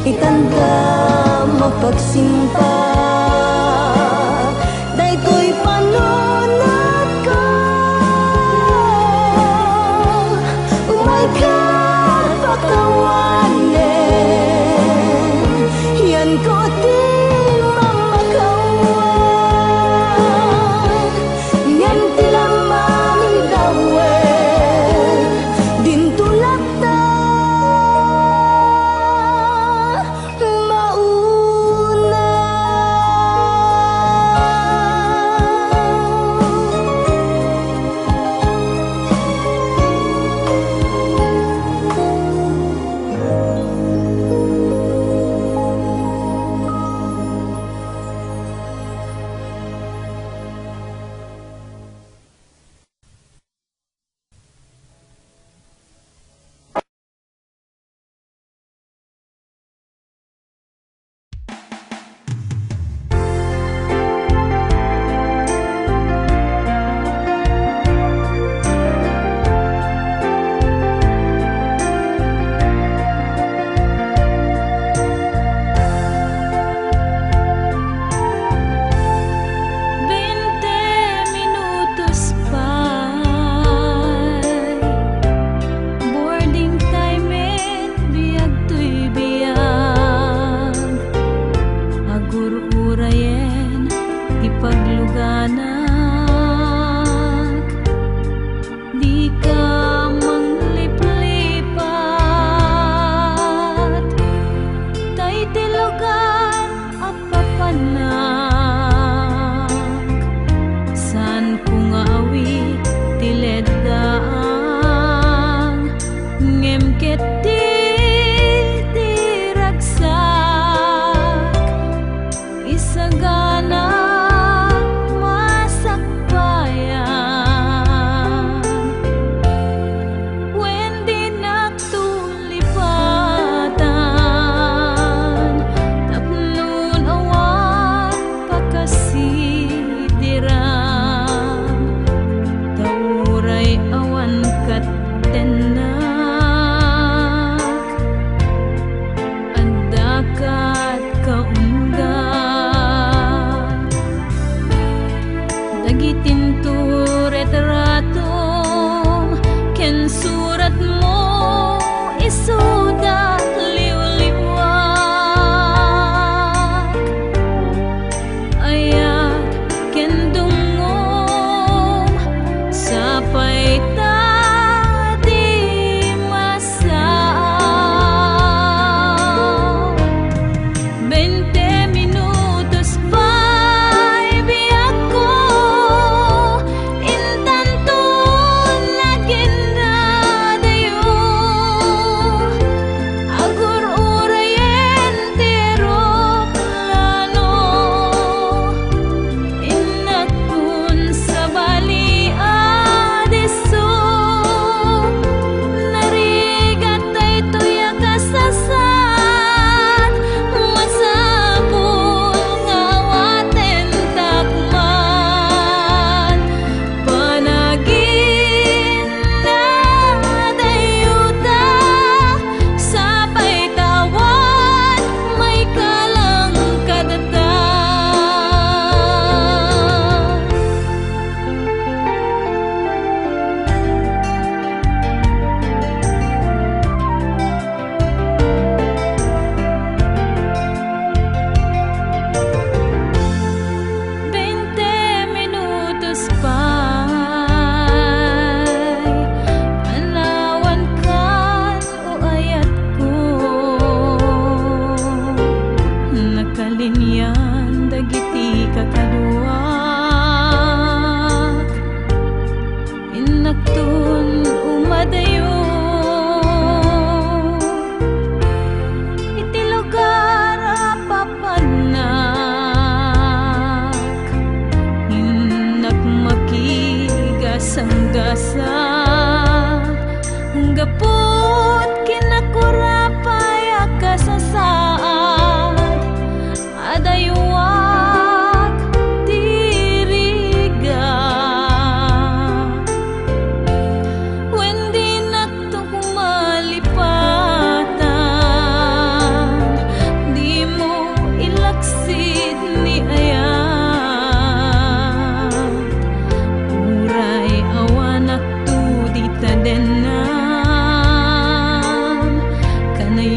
Itanta mapagsimpa daytoy panunotko. Umayka pakawanen, yanko ti mamakawan, ngem ti lamma ni Dawen, dinto latta mauna.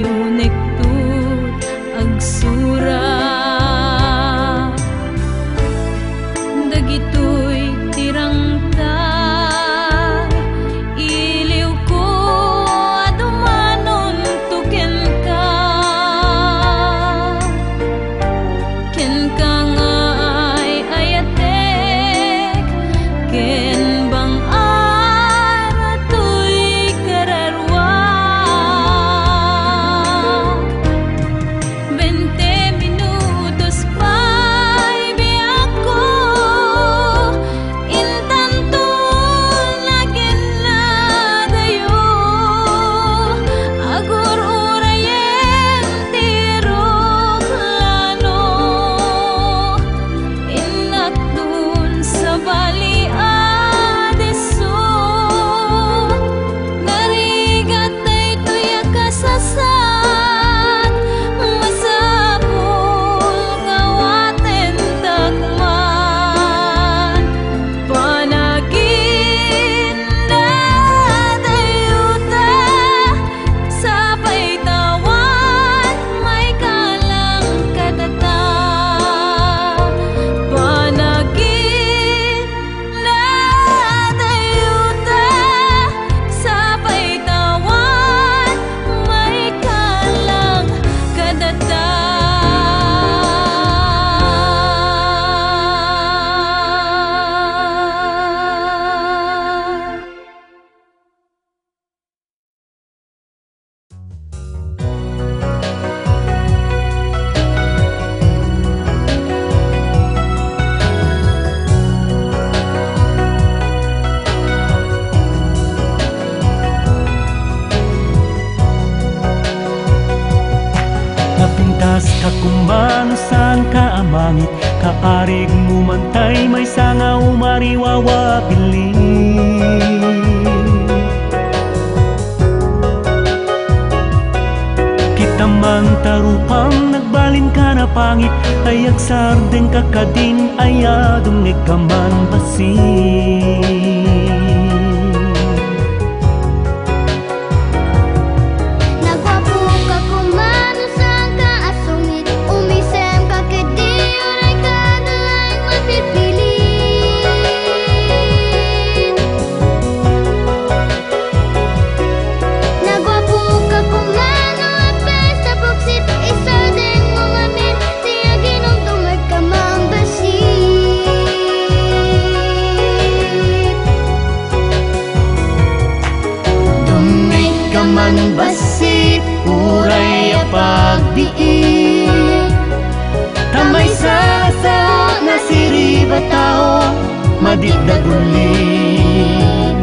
Unekto agsura dagitoy tirangta, iliwko a dumanonto kenka. Kenka nga ay-ayatek ken bang-ara toy kararuak. Veinte minutos pay biagko, intanto nagennadayo, agur-urayen ti eroplano. Innakdon sabali a disso. Narigat daytoy a kasasat, masapul nga awatentak man. Panaginadayota, sapay ta awan maikalang kadata. Panaginadayota, sapay ta awan maikalang kadata. Napintas ka kuman, saan ka a mangit, kaarigmo man tay maysa nga umariwawa a bilin. Kita man ta rupam nagbalin ka napangit, ay agsardeng ka kadin, ay adumngeg ka man bassit. Naguapo ka kuman, saan ka a sungit, umisem ka ketdi, uray ka adda laeng mapilpilit. Naguapo ka kuman, no, a pesta buksit, isardengmo ngamin ti aginum, dumngeg ka man bassit. Dumngeg ka man bassit, uray a pagbiit. Ta maysa a sao nasirib a tao, madit dagullit.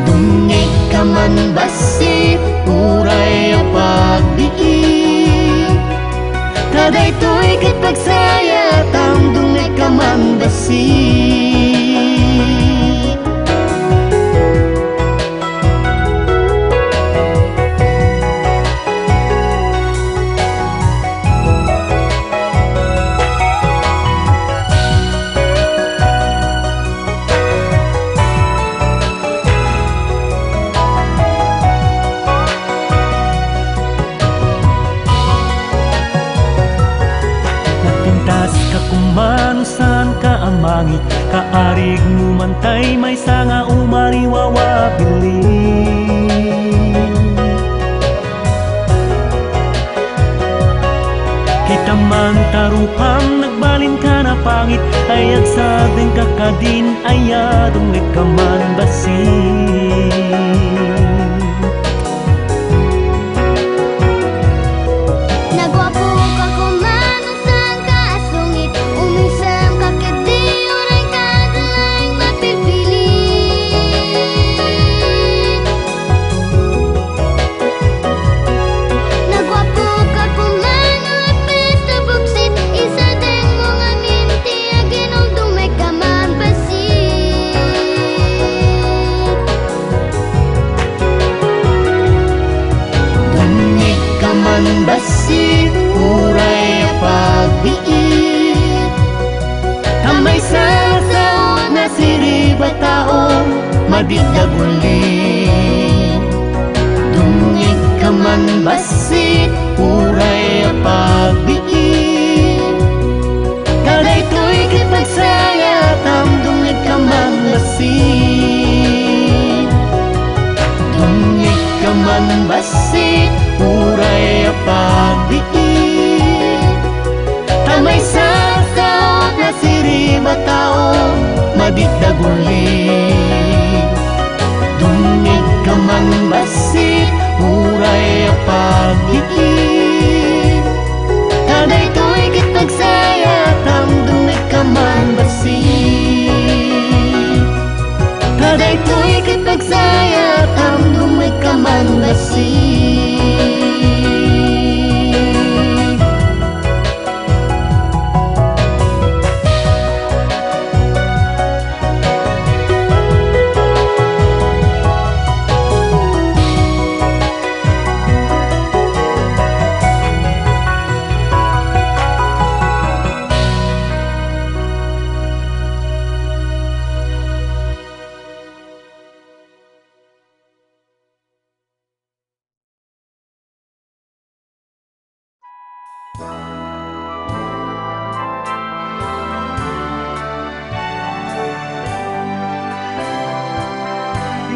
Dumngeg ka man bassit, uray a pagbiit. Ta daytoy ket pagsayaatam, dumngeg ka man bassit. Napintas ka kuman, saan ka a mangit, kaarigmo man tay maysa nga umariwawa a bilin. Kita man ta rupam nagbalin ka napangit, ay agsardeng ka kadin, ay adumngeg ka man bassit. Naguapo ka kuman, saan ka a sungit, umisem ka ketdi, uray ka adda laeng mapilpilit. Naguapo ka kuman, no, a pesta buksit, isardengmo ngamin ti aginum, dumngeg ka man bassit. Dumngeg ka man bassit, uray a pagbiit. Ta maysa a sao nasirib a tao, madit dagullit. Dumngeg ka man bassit,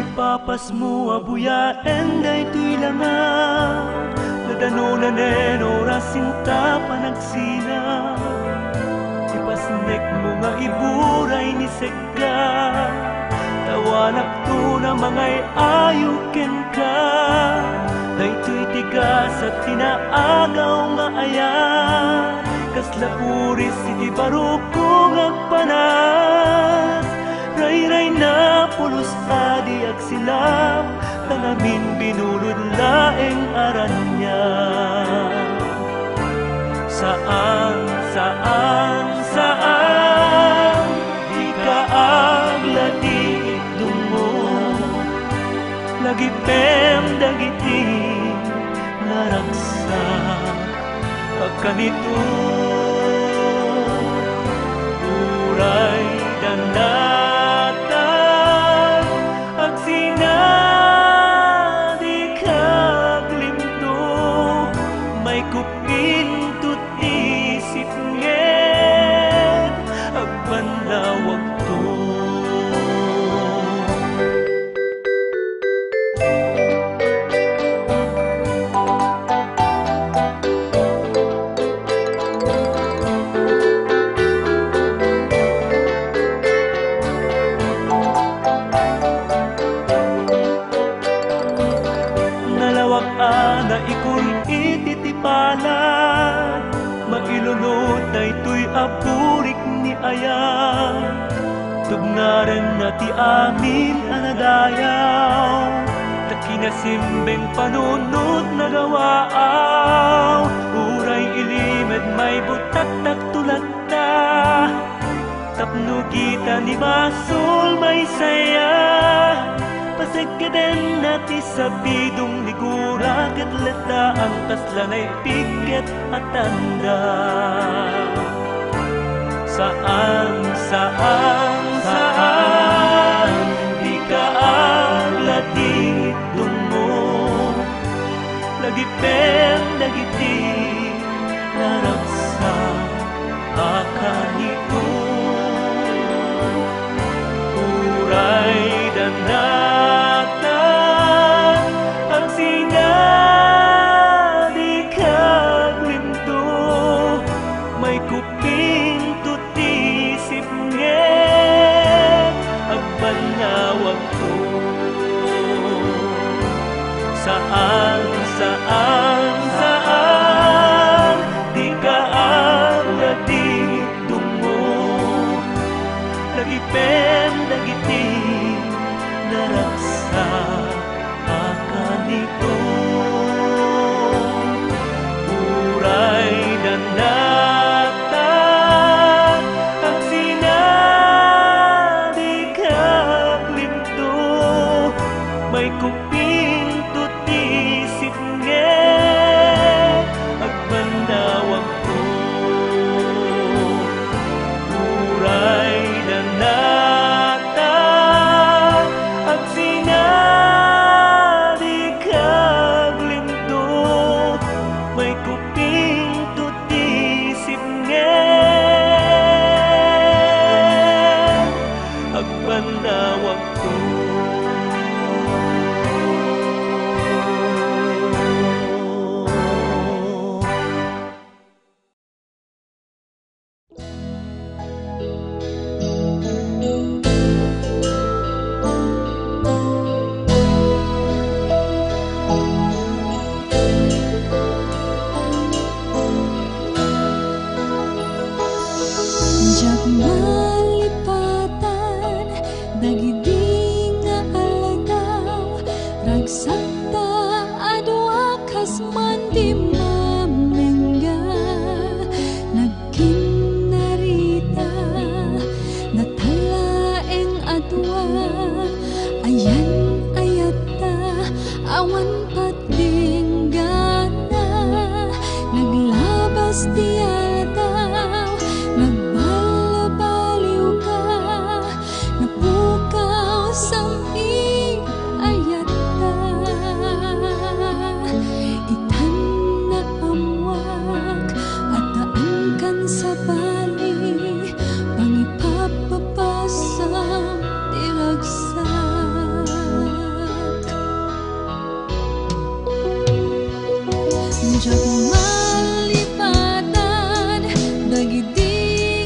Ipapasmo a buyaen daytoy langa, nadanonanen oras inta panagsina. Ipasnekmo nga iburay ni sek- ka, tawanakto na mangay-ayo kenka. Daytoy ti gasat ti naagaw nga ayat, kasla puris iti barokko nga agpanas. Rayrayna pulos a di agsilap, ta ngamin binulod laeng a raniag. Saan, saan, saan, dika aglati itdungmo. Lagipem dagiti naragsak a kanito. Uray dandatak, agsina dika aglimto, maikupinto ti sipnget, agbannawagto. Nalawag a naikul iti ti palad, mailunod daytoy a burik ni ayat. Tubngarenna ti amin a nadayaw, ta kinasimbeng panunot nagawaaw. Uray ilimed maibutaktakto latta, tapno kita ni basol maisaya. Pasekkedenna ti sabidong ni Gura ket latta ang kasla naipikket a tanda. Saan, saan, saan, dika aglati itdungmo. Lagipem dagiti naragsak a kanito. Uray dandatak, agsina dika aglimto, maikupinto ti sipnget, agbannawagto. Saan, saan, saan, dika Ti aldaw, nagbalbaliwka, napukaw sam-i ayatta. Itan naammuak, addaankan sabali, pangipapapasam ti ragsak. Diak malipatan dagidi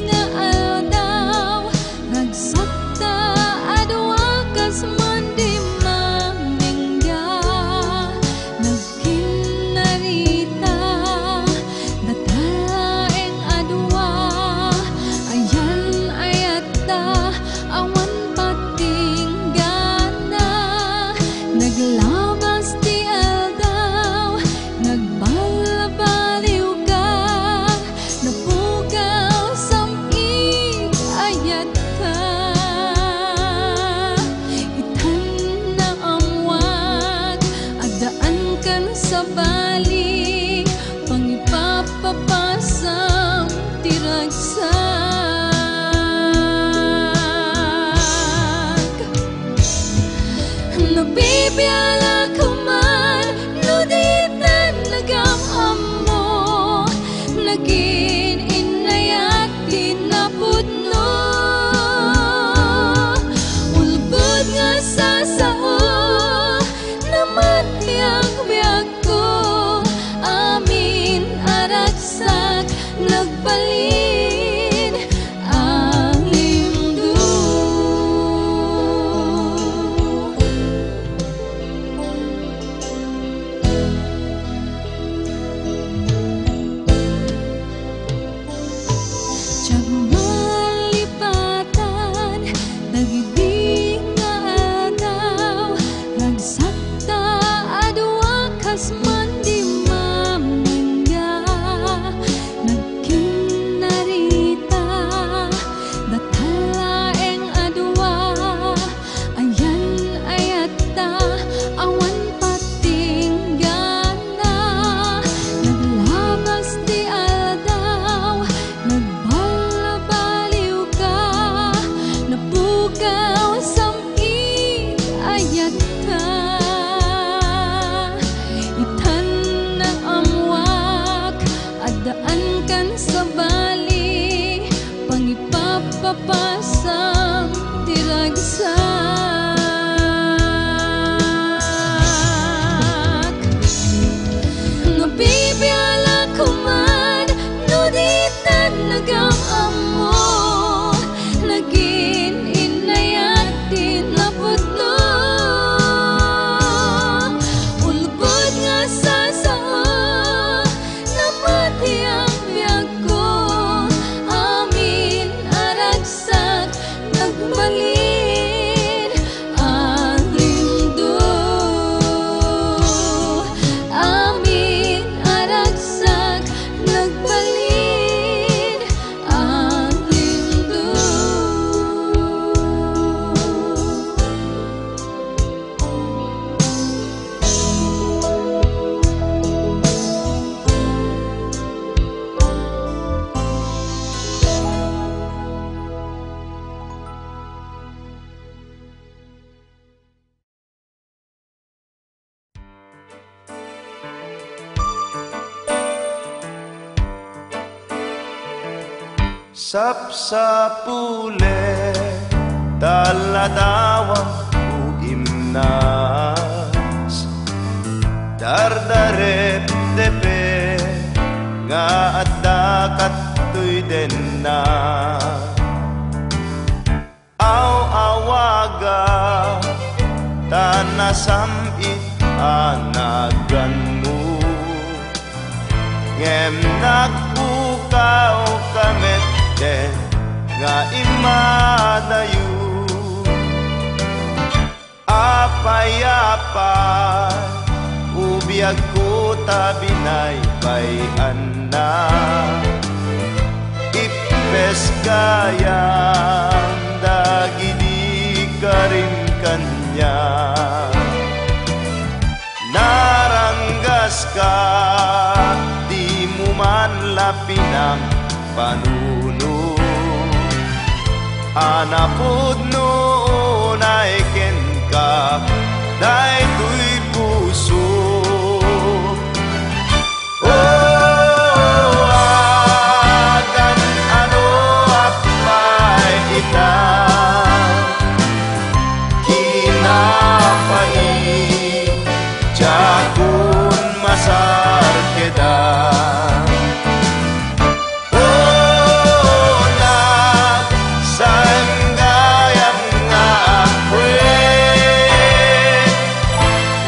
nga aldaw, ragsakta a dua kas man di mamingga. Nagkinnarita, data laeng a dua, ayan ayatta, awan patinggana. Naglabas ti aldaw, nagbalbaliwka, napukaw sam-i ayatta. Itan naammuak, addaankan sabali, pangipapapasam ti ragsak. Nabibiala koman no ditan nagam-ammo, nagin-innayat ti napudno. Ulbod nga sasao, namat ti agbiagko, amin a ragsak nagbalin alimdo. Diak malipatan dagidi nga aldaw, ragsakta a dua kas man di mamingga. Nagkinnarita, data laeng a dua, ayan ayatta, awan patinggana. Naglabas ti aldaw, nagbalbaliwka, napukaw sam-i ayatta. Itan naammuak, addaankan sabali, pangipapapasam ti ragsak. Nabibiala koman no ditan nagam-ammo, nagin-innayat ti napudno. Ulbod nga sasao, namat ti agbiagko, amin a ragsak nagbalin alimdo. Amin a ragsak nagbalin alimdo. Sapsapulek, taladawa, uimnas, dardarepdepek, nga adda kattoy denna. Aw-awaga, ta nasam-it a naganmo. Ngem nagpukaw ka metten nga immadayo. Apay, apay, ubiagko ta binaybay-anna. Ippes gayam dagidi karim kaniak. Naranggaska, dimo man la Panunot a napudno unay kenka daytoy puso. O, agan-anoak pay ita, kinapait, diakon masarkeda. O, nagsangayam nga apre,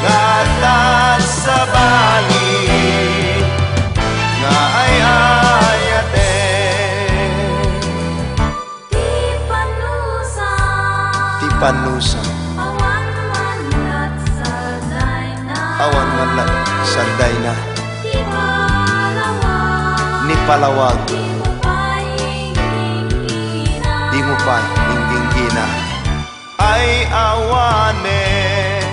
nga tagsabali, nga ay-ayaten. Ti pannusa. Ti pannusa. Awan man lat saldayna. Awan man lat saldayna. Ni palawag. Ni palawag. Dimo pay ingginggina. Dimo pay ingginggina. Ay awanen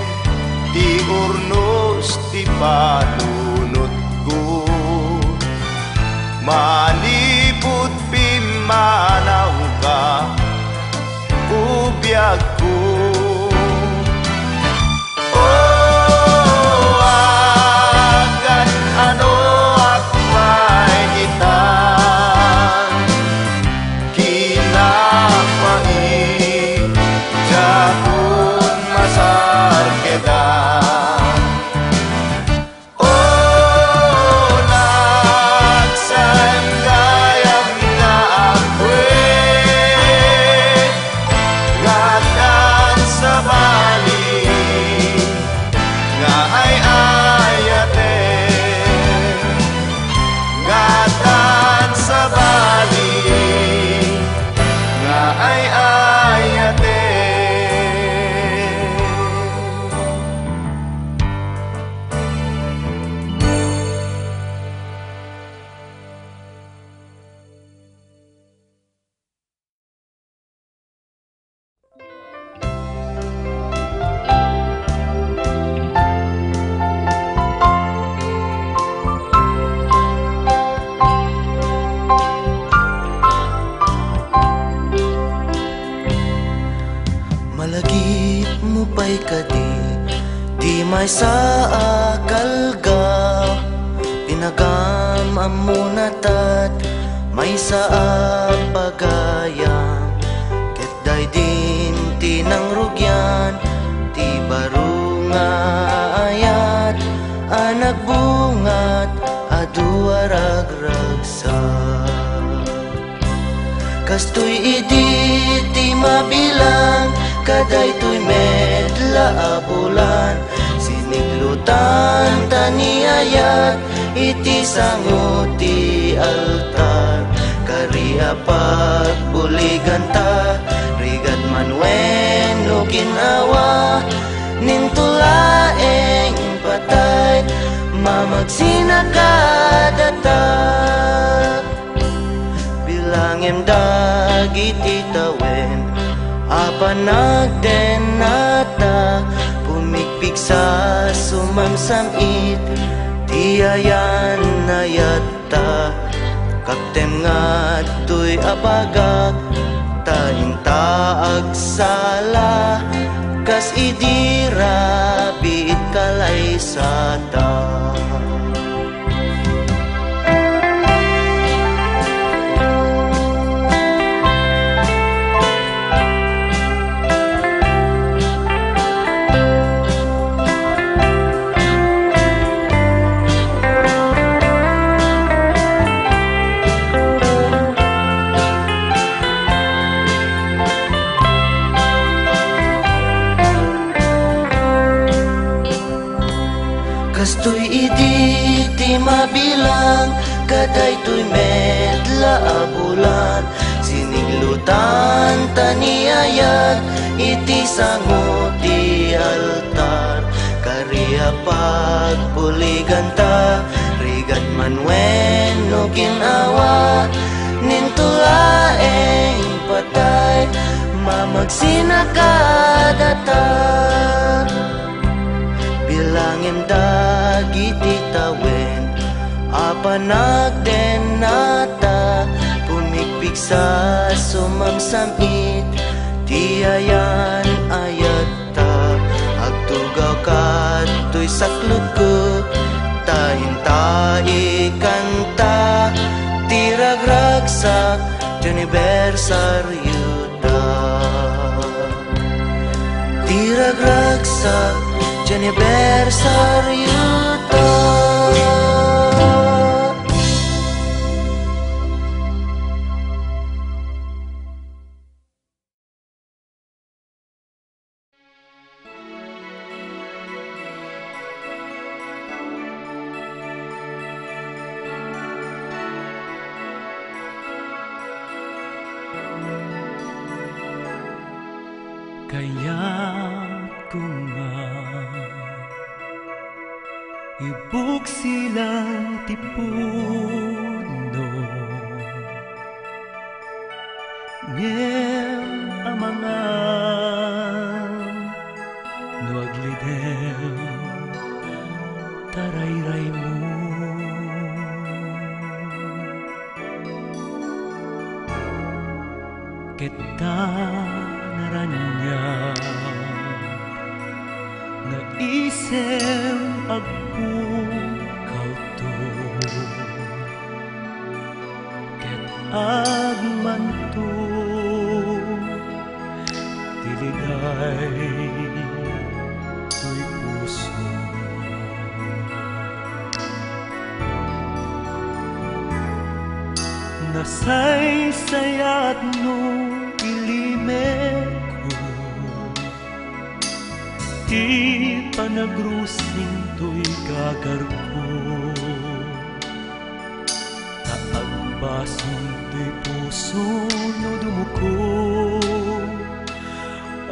ti urnos ti panunotko. Manipud pimmanawka, o biagko. O, agan-anoak pay ita, kinapait, diakon masarkeda. O, nagsangayam nga apre, nga tagsabali, nga ay-ayaten, nga tagsabali, nga ay-ayaten. Malagipmo pay kadi ti maysa a kalga? Pinagam-ammona tat maysa a pagayam, ket daydin ti nangrugian ti baro nga ayat a nagbungat adu a ragragsak. Kastoy idi ti mabilang kadaytoy met la a bulan, siniglutan ta ni ayat iti sango ti altar. Kari a pagbuliganta, rigat man wenno gin-awa, ninto laeng patay, mamagsinaka data. Bilangem dagiti tawen a panagdennata, pumigpigsa, sumamsam-it ti ayan-ayatta. Kaptem nga adtoy a bagak, ta inta agsala, kas idi rabiit kalaysata. Kastoy idi ti mabilang kadaytoy met la a bulan, siniglutan ta ni ayat iti sango ti altar. Kari a pagbuliganta, rigat man wenno gin-awa, ninto laeng patay, mamagsinaka data. Bilangem dagiti tawen a panagdennata, Sa sumamsam-it ti ayan-ayatta, agtugaw kadtoy saklutko, ta inta ikanta ti ragragsak ti anibersariota. Ti ragragsak ti anibersariota. Kayatko nga ibuksilan ti pudno, ngem amangan no aglidem ta rayraymo. Ket ta naraniag nga isem agpukawto, ket agmanto ti ligay toy puso. Nasaysayaat no ilimedko ti panagrusing toy gagarko. Ta agbasol toy puso no dumuko,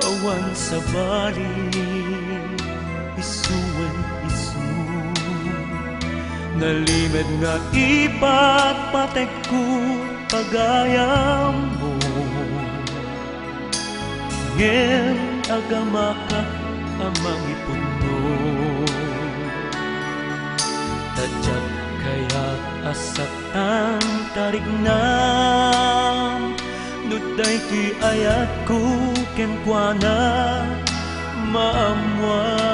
awan sabali, isu wen isu. Nalimed nga ipatpategko pagayammo. Ngem agamakak a mangipudno, ta diak kayat a saktan ta riknam, no daytoy ayatko kenkuana maammoan.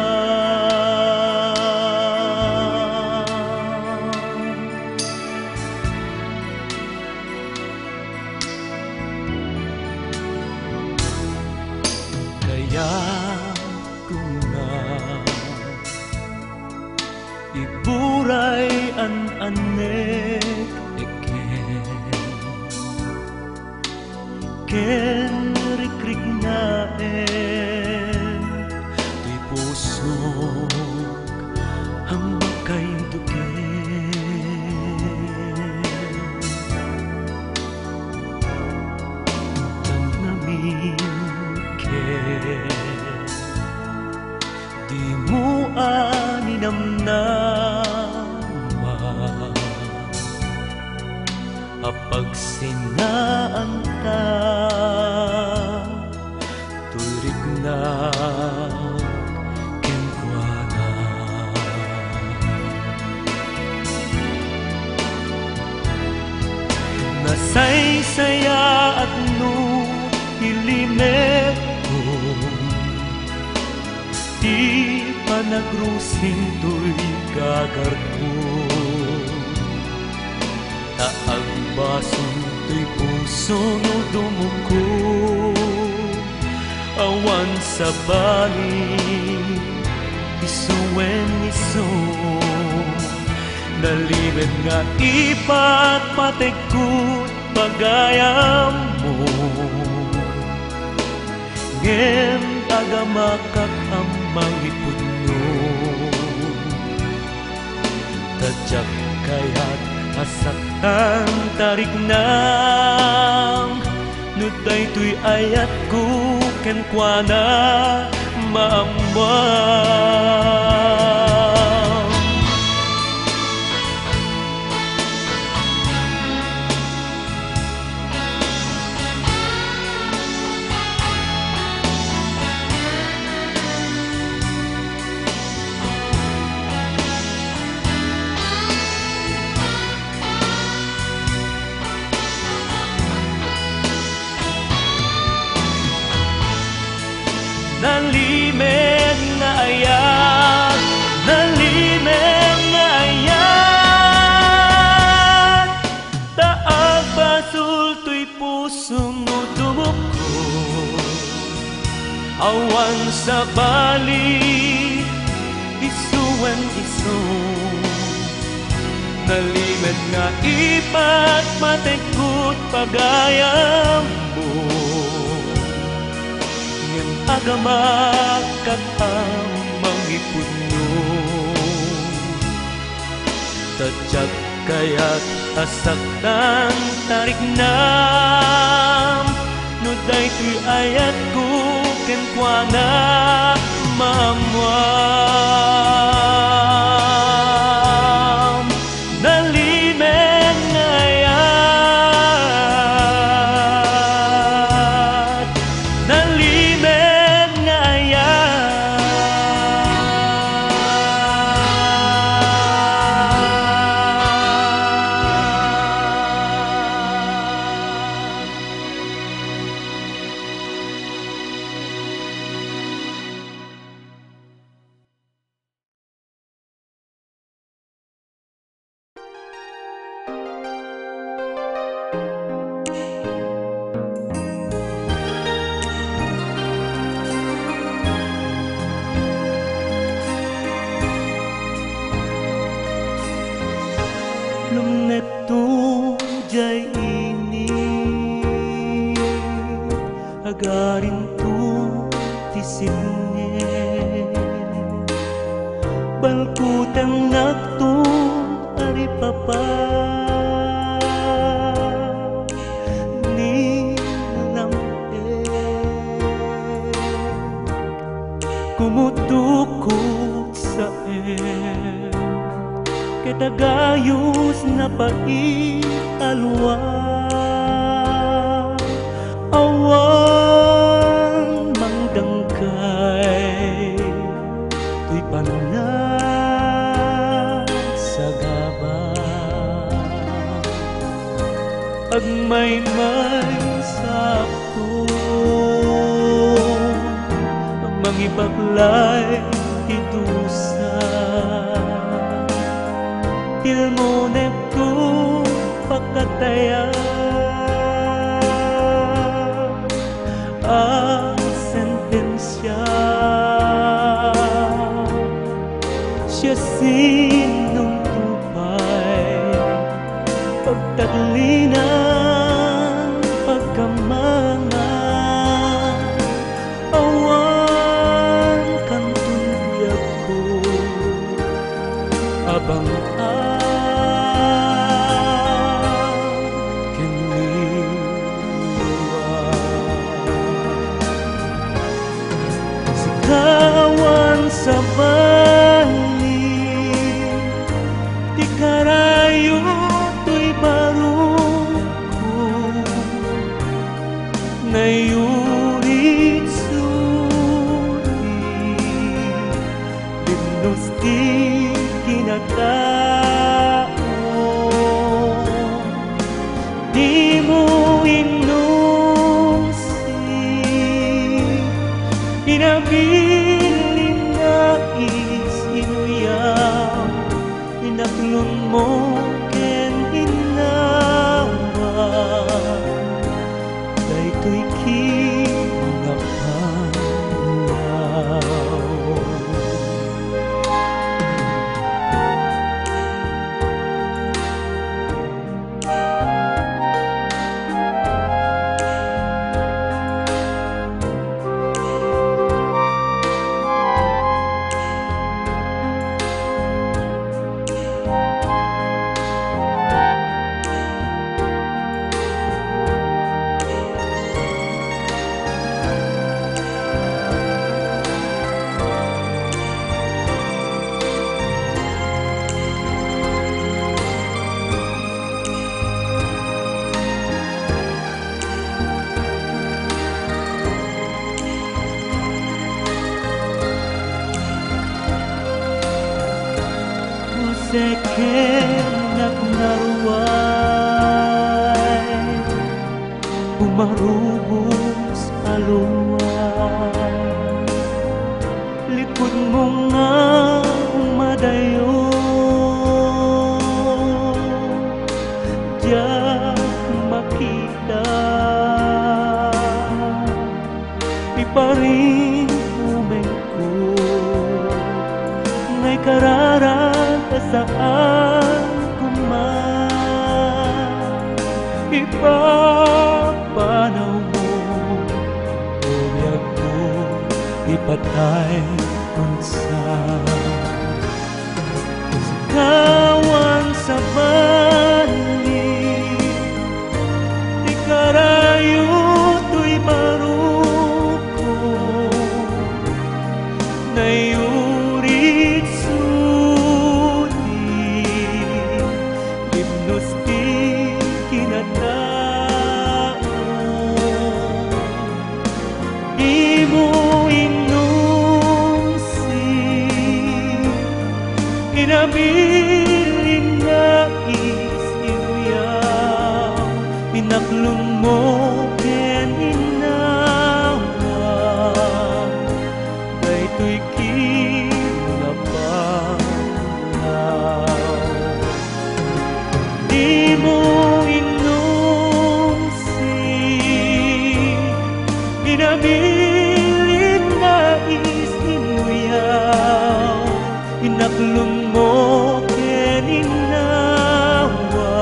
Kayatko nga iburay an-annek ken ken rikriknaen toy pusok a makaiduken. Tan amin ket dimo a ninamnama a pagsinnaanta toy riknak kenkuana. Nasaysayaat no ilimedko ti panagrusing toy gagarko. Ta agbasol toy puso no dumuko, awan sabali, isu wen isu. Nalimed nga ipatpategko pagayammo. Ngem agamakak a mangipudno, ta diak kayat a saktan ta riknam, no daytoy ayatko kenkuana maammoan. Ayat, nalimed nga ayat, ta agbasoltoy pusom no dumukko. Awan sabali, isu wen isu. Nalimed nga ipatmategko ti pagayammo. Ngem agamak ket ammom nga ipudno. Ta diak kayat a saktan ti riknam, no daytoy ayatko kenkuana maammoam. Nalimed nga ayat, nalimed nga ayat. Lumnekto diay init, agarinto ti sipnget. Balkutennakto, Aripapa, ni lam-ek. Kumudukot saem, ket agayos napait a lua. Awan mangdangkay toy pannasagaba. Agmaymaysaakto, mangibaklay ti dusa. Tilmonekto pakataya a sentensia. Siasino pay pagtaglinan, pagkammangan, awan kanton biagko a bang-a ken ni Juan. Sika awan sabali ti karayo toy barukko. Nayorit suri, binnos ti kinatao. Dimo innusi, inabilin nga is-inuyam, inaklonmo ken innawa daytoy kinapanaw. Jose ken agnaruay, umarubos a lua. Pudno nga madayo, diak makita. Iparin-umengko nga ikararag a saan koma. Ipapanawmo, o biagko, ipatay kon sa. Sika awan sabali, ti karayo toy barokko, naiurit suni, libnos ti kinatao. Dimo inumsi, inabilin nga isiuyaw, inaklonmo ken inawa, daytoy kinapanaw. Dimo inumsi, inabilin nga isinuyaw, inaklonmo ken inawa,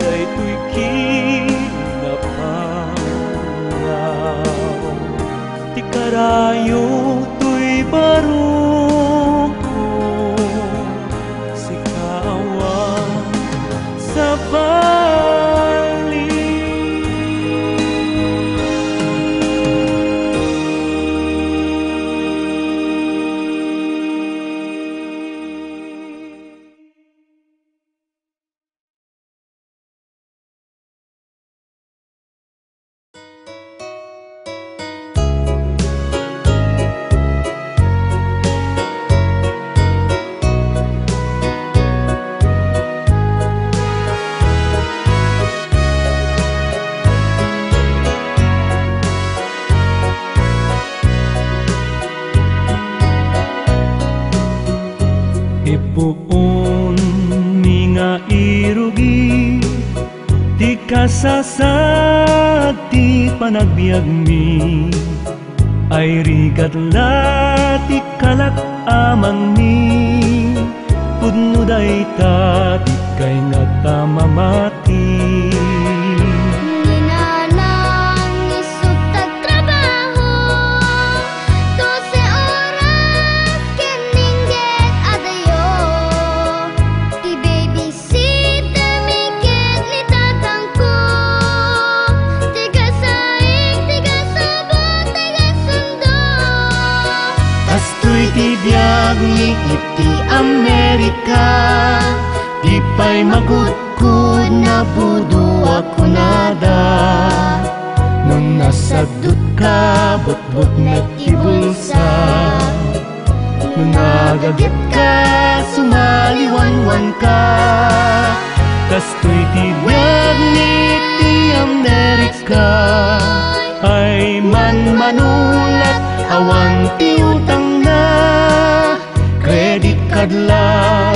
daytoy kinapanaw. Ti karayo toy barokko, sika awan sabali. Ipuonmi nga irugi ti kasasaad ti panagbiagmi. Ay rigat la ti kalak a mangni, pudno dayta ti kaingat a mamati. Ni nanang isut' agtrabaho, dose oras ken ingget adayo. Ti baby Sitami ket ni tatangko, taga saing, taga Sabon, taga Sundo. Kastoy ti biagmi iti Amerika, di pay magudkod, nabudo a kunada. No nasadutka, butbut met ti bulsa. No nagagetka, sumaliwanwanka. Kastoy ti biagmi iti Amerika. Ay manmanulat, awan ti utangna. Credit card la,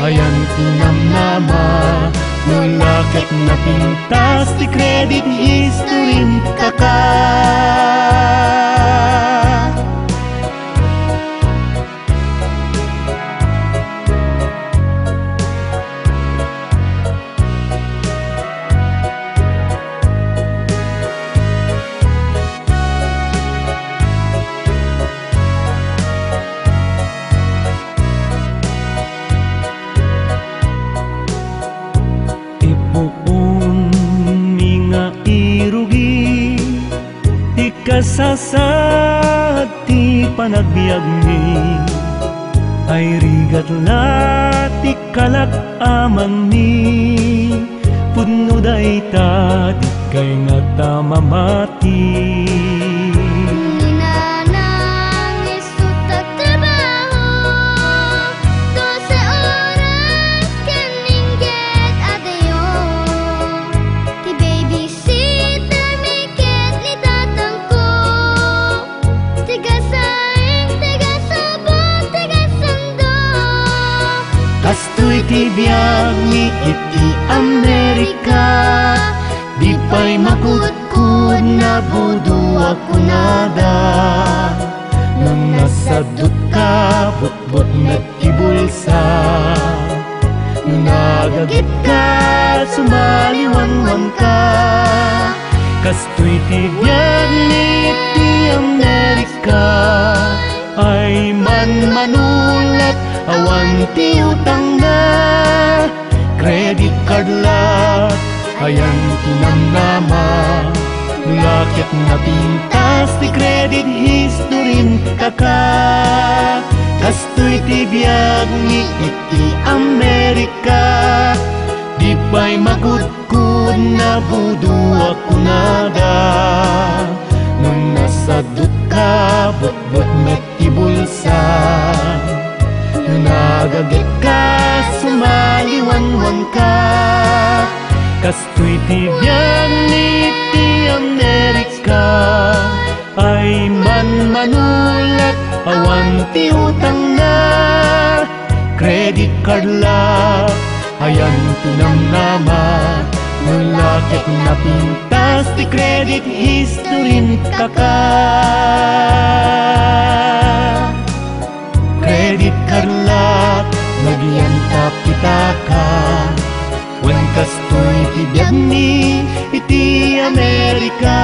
ayan ti namnama. No la ket napintas ti credit historym, kaka. Ipuonmi nga irugi ti kasasaad ti panagbiagmi. Ay rigat la ti kalak a mangni, pudno dayta ti kaingat a mamati. Ni nanang isut' agtrabaho, dose oras ken ingget adayo. Ti baby Sitami ket ni tatangko, taga saing, Biagmi iti Amerika, di pay makudkod, nabudo a kunada. No nasadutka, butbut met ti bulsa. No nagagetka, sumaliwanwanka. Kastoy ti biagmi iti Amerika. Ay man manulat, awan ti utangna. Credit card la, ayan ti namnama. No la ket napintas ti credit historym, kaka. Kastoy ti biagmi iti Amerika. Di pay makud- Kun nabudo a kunada, no nasadutka, butbut met ti bulsa. No nagagetka, sumaliwanwanka. Kastoy ti biagmi iti Amerika. Ay man manulat, awan ti utangna. Credit card la, ayan ti namnama. No la ket napintas ti credit historym, kaka. Credit card la, nagyan ta pitaka. Wen kastoy ti biagmi iti Amerika.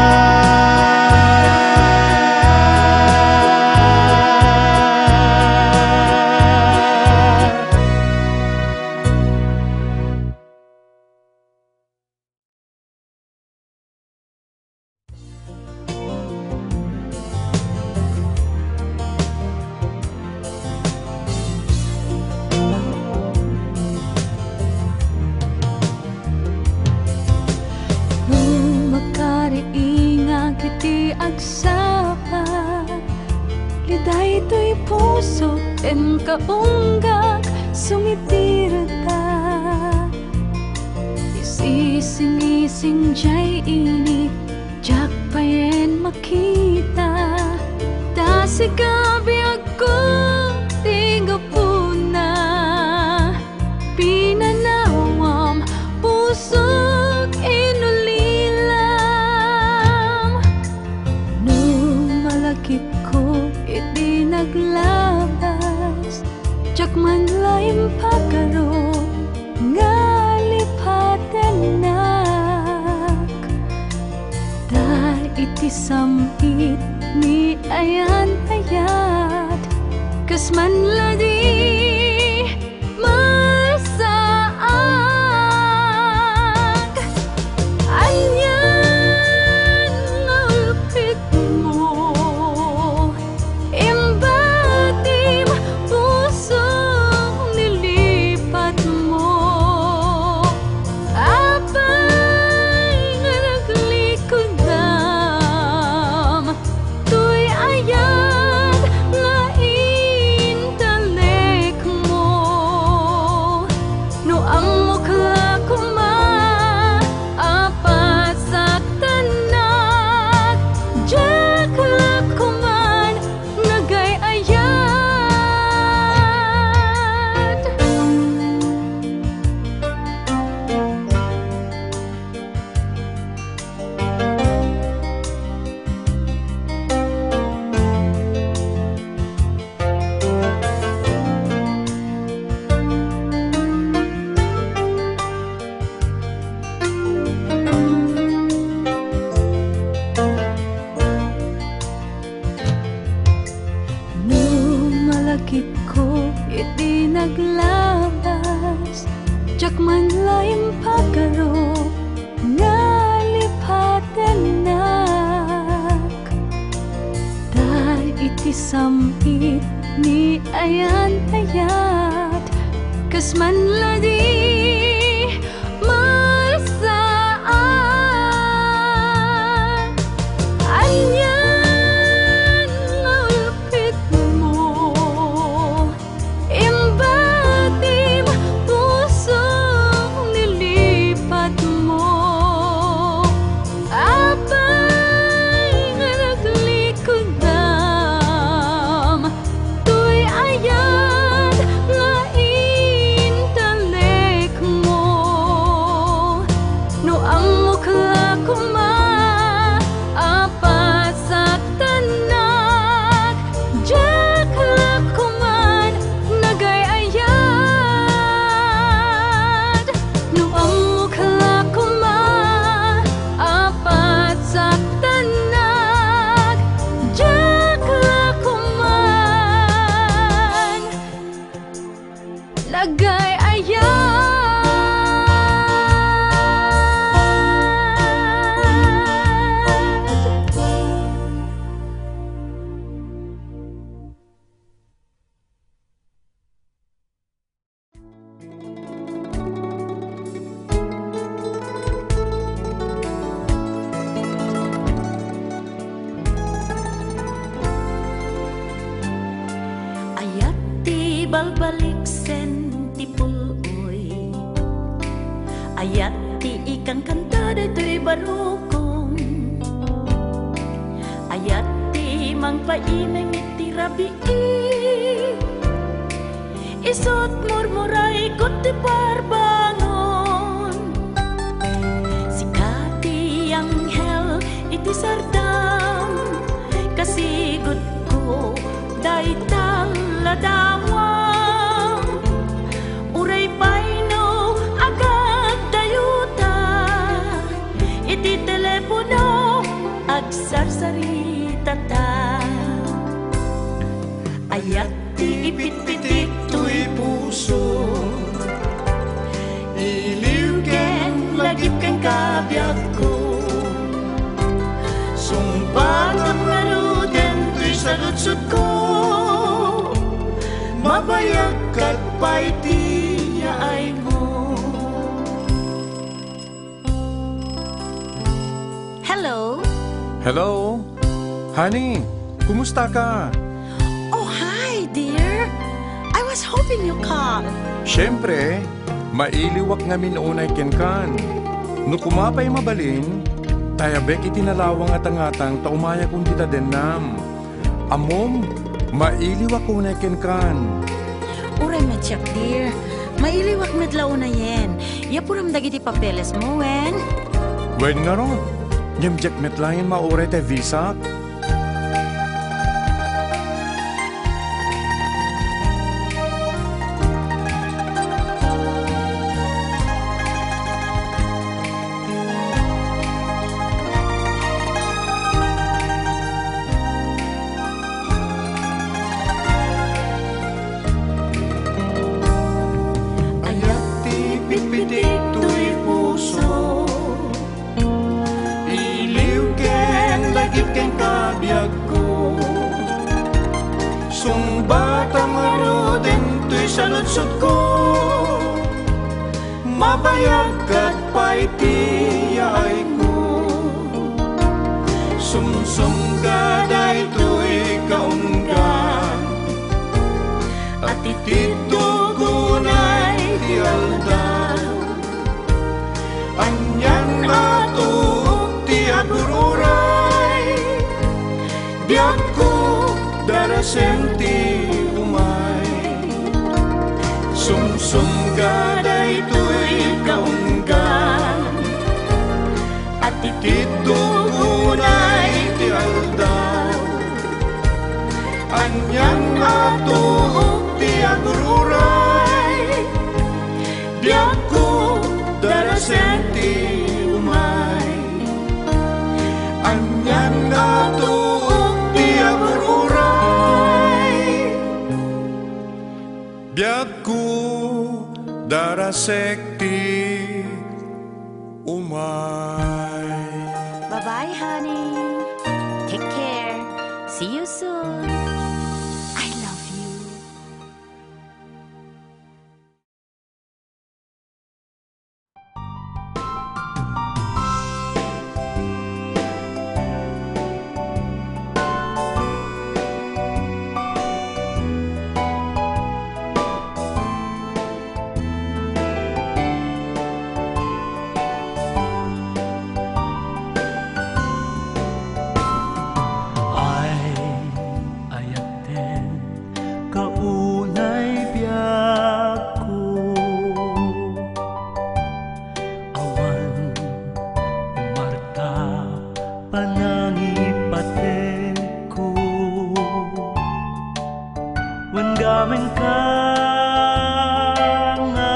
No makariingak iti agsapa, daytoy puso ken kaunggak sumitirta. Isisingising jay inik, diak payen makita. Ta sika biagko ti gapuna, pinanawam pusok inulilam. No malakipko iti naglabas, diak man la impagaro nga lipatennak. Ta iti sam-it ni ayan-ayat, kas man la di masaak. Anian nga ulpitmo? Imbatim pusok nilipatmo. Apay nga naglikudam? Toy ayat nga intalek. Albaliksen ti pul-oy. Ayat ti ikankanta daytoy barukong. Ayat ti mangpaimeng iti rabii. Isut' murmurayko ti parbangon. Sika ti anghel iti sardam. Kasigudko dayta ladawa. Uray pay no agagdayuta iti telepono, agsarsaritata. Ayat ti ipitpitik toy puso. Iliw ken lagip kenka, biagko. Sungbatam ngaruden toy saludsodko. Mabayagkat pay ti yaaymo. Hello? Hello? Honey, kumusta ka? Oh, hi, dear. I was hoping you call. Siyempre, mailiwak ngamin unay kenkan. No koma pay mabalin, tayabek iti nalawang a tangatang ta umayakon dita dennam. Ammom, mailiwak unay kenkan. Uray met siak, dear. Mailiwak met la unayen. Yapuram dagiti papeles mo, wen? Wen ngarud. Ngem diak met laeng mauray ti visak. Ayat ti pitpitik toy puso. Iliw ken lagip kenka, biagko. Sungbatam ngaruden toy saludsodko. Mabayagkat pay ti yaayko. Sumsumka daytoy kaunggan. Atitidto unay ti aldaw. Anian a tuok ti agur-uray. Biagko, darasem ti umay. Sumsumka daytoy kaunggan. Atitidto unay ti aldaw. Anian a tuok ti agur-uray. Biagko, darasem ti umay. Anian a tuok ti agur-uray. Biagko, darasek ti umay. Bye-bye, honey. Take care. See you soon. I love you. Ay, ayaten kaunay biagko. Awan umarta panangipatenko. Wen gamenka nga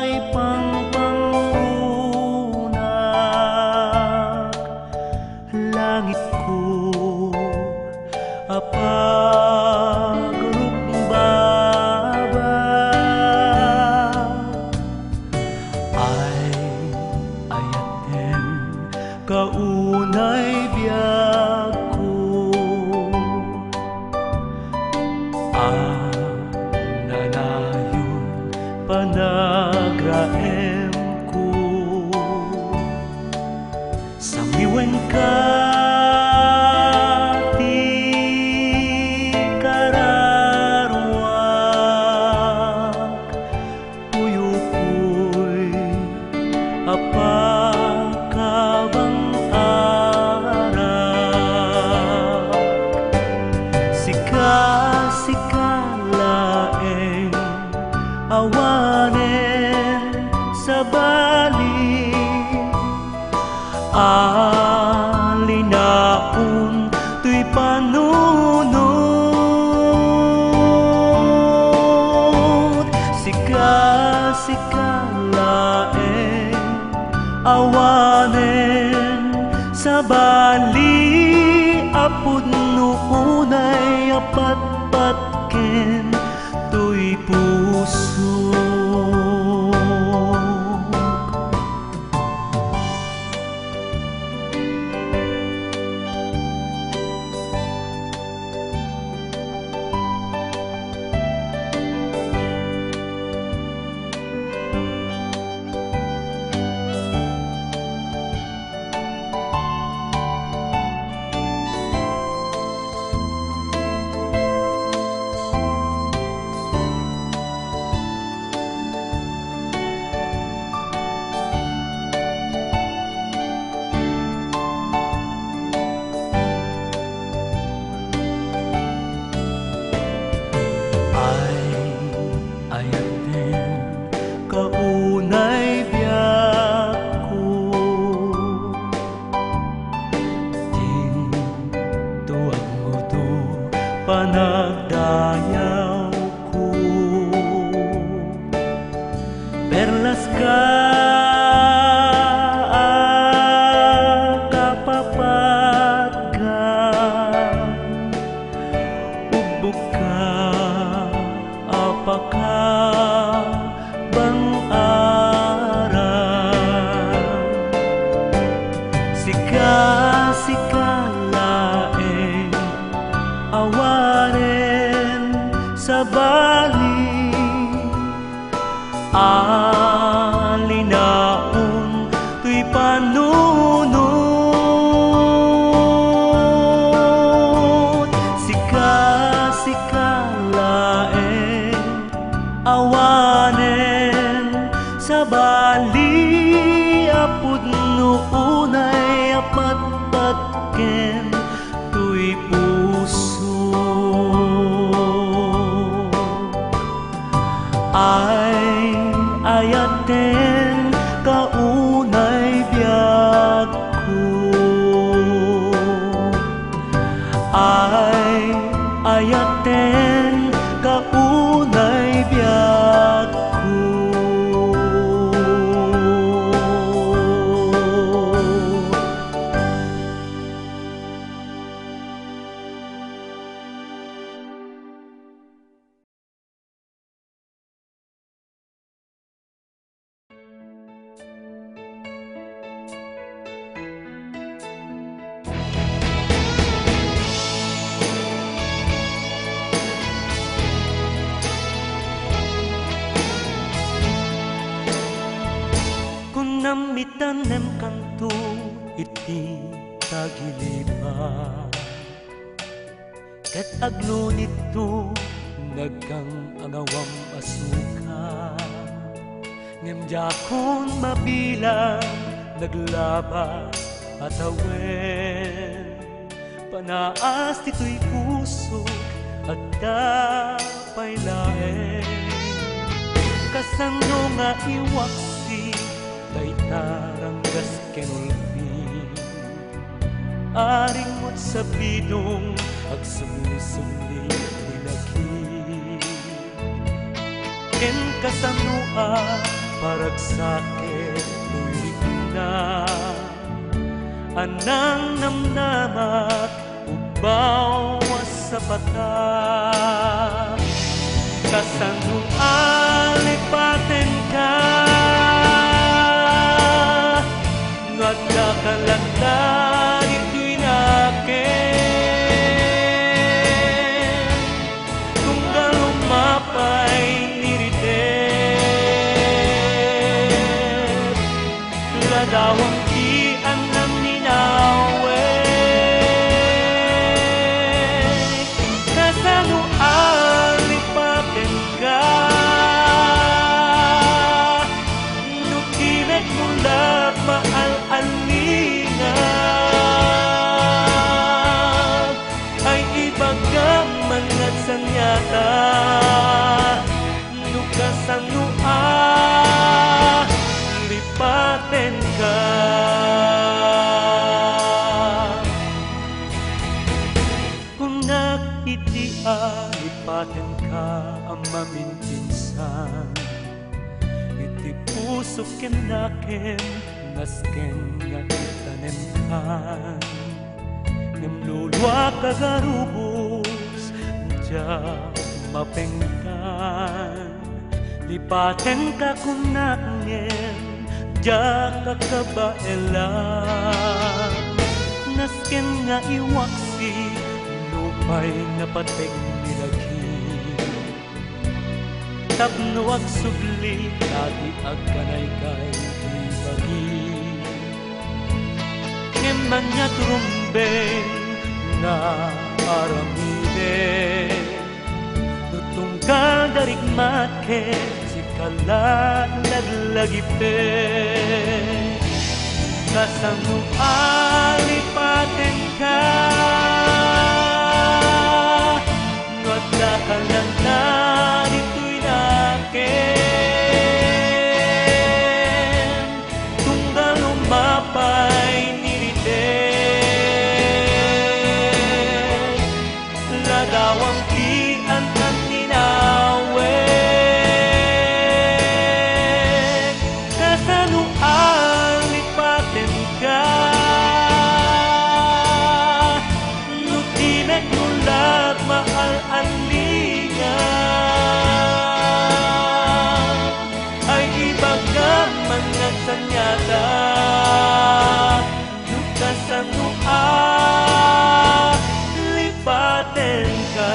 ipangpangrunak, langitko a pagrukbaba. Ay, ayaten kaunay biagko. A nanayon panagraemko. Samiwenka ti kararua. a pakabang-arak. Sika, sika laeng awanen sabali. Alinaon toy panunot, sika, sika laeng awanen sabali a pudno unay a patpat ken toy pusok. Ay, ayaten, kaunay biagko. Dinto agngutod panagdayawko. Perlaska a kapapatga, ubbogka a pakabang-arak. Sika, sika laeng awanen sabali. Alinaon toy panunot, sika, sika laeng awanen sabali a pudno unay a patpat ken toy puso. Ay, ayaten, kaunay biagko. Ay, ayaten, kaunay biagko. Kunam, mitanem kanto iti tagiliba. Ket aglunitto, nagkang angawam a suka. Ngem diakon mabilang naglaba a tawen. Panaas ditoy pusok, adda pay laeng. Kasano nga iwaksi dayta ranggas ken ulpi? Aring met sa bidong, agsumli-sumli ni laki. Ken kasano a paragsaken toy rikna a nangnamnamat, ubbaw a sapata. Kasano a lipatenka no addaka latta ditoy nakem? Tunggal umapay ni Ridep, ladawam ti annam ni Nawe. Kasano a lipatenka no ti met mo la kenka. Kunak iti alipatenka a maminpinsan, iti pusok ken nakem, nasken nga itanemkan. Ngem luluak a garubos, diak mapengtan. Lipatenka kunak ngem diak kabaelan. Nasken nga iwaksi nupay napateg ni lagi. Tapno agsubli dati agkanaykay ti bagi. Ngem ania ti rumbeng nga aramidek? No tunggal darikmat ket sika la laglagipek, kasano a lipatenka? No adda ka latta ditoy nakem, tunggal umapay ni Ritek, ladawam ti antan ni Nawek. Kasano a lipatenka? No ti nagmulag maal-allinga, ay ibagam man nga agsaniatak, no kasano a lipatenka.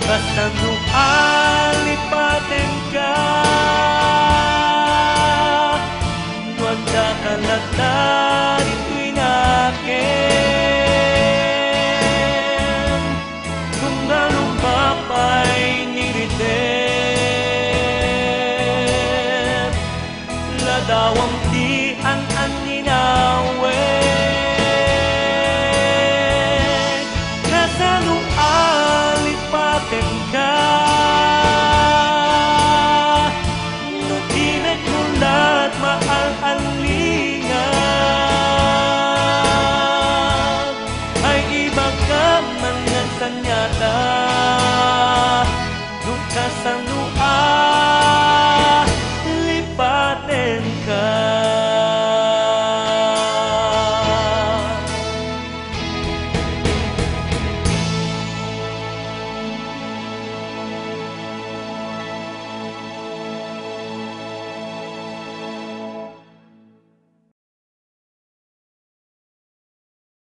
Kasano a lipatenka? No adda ka latta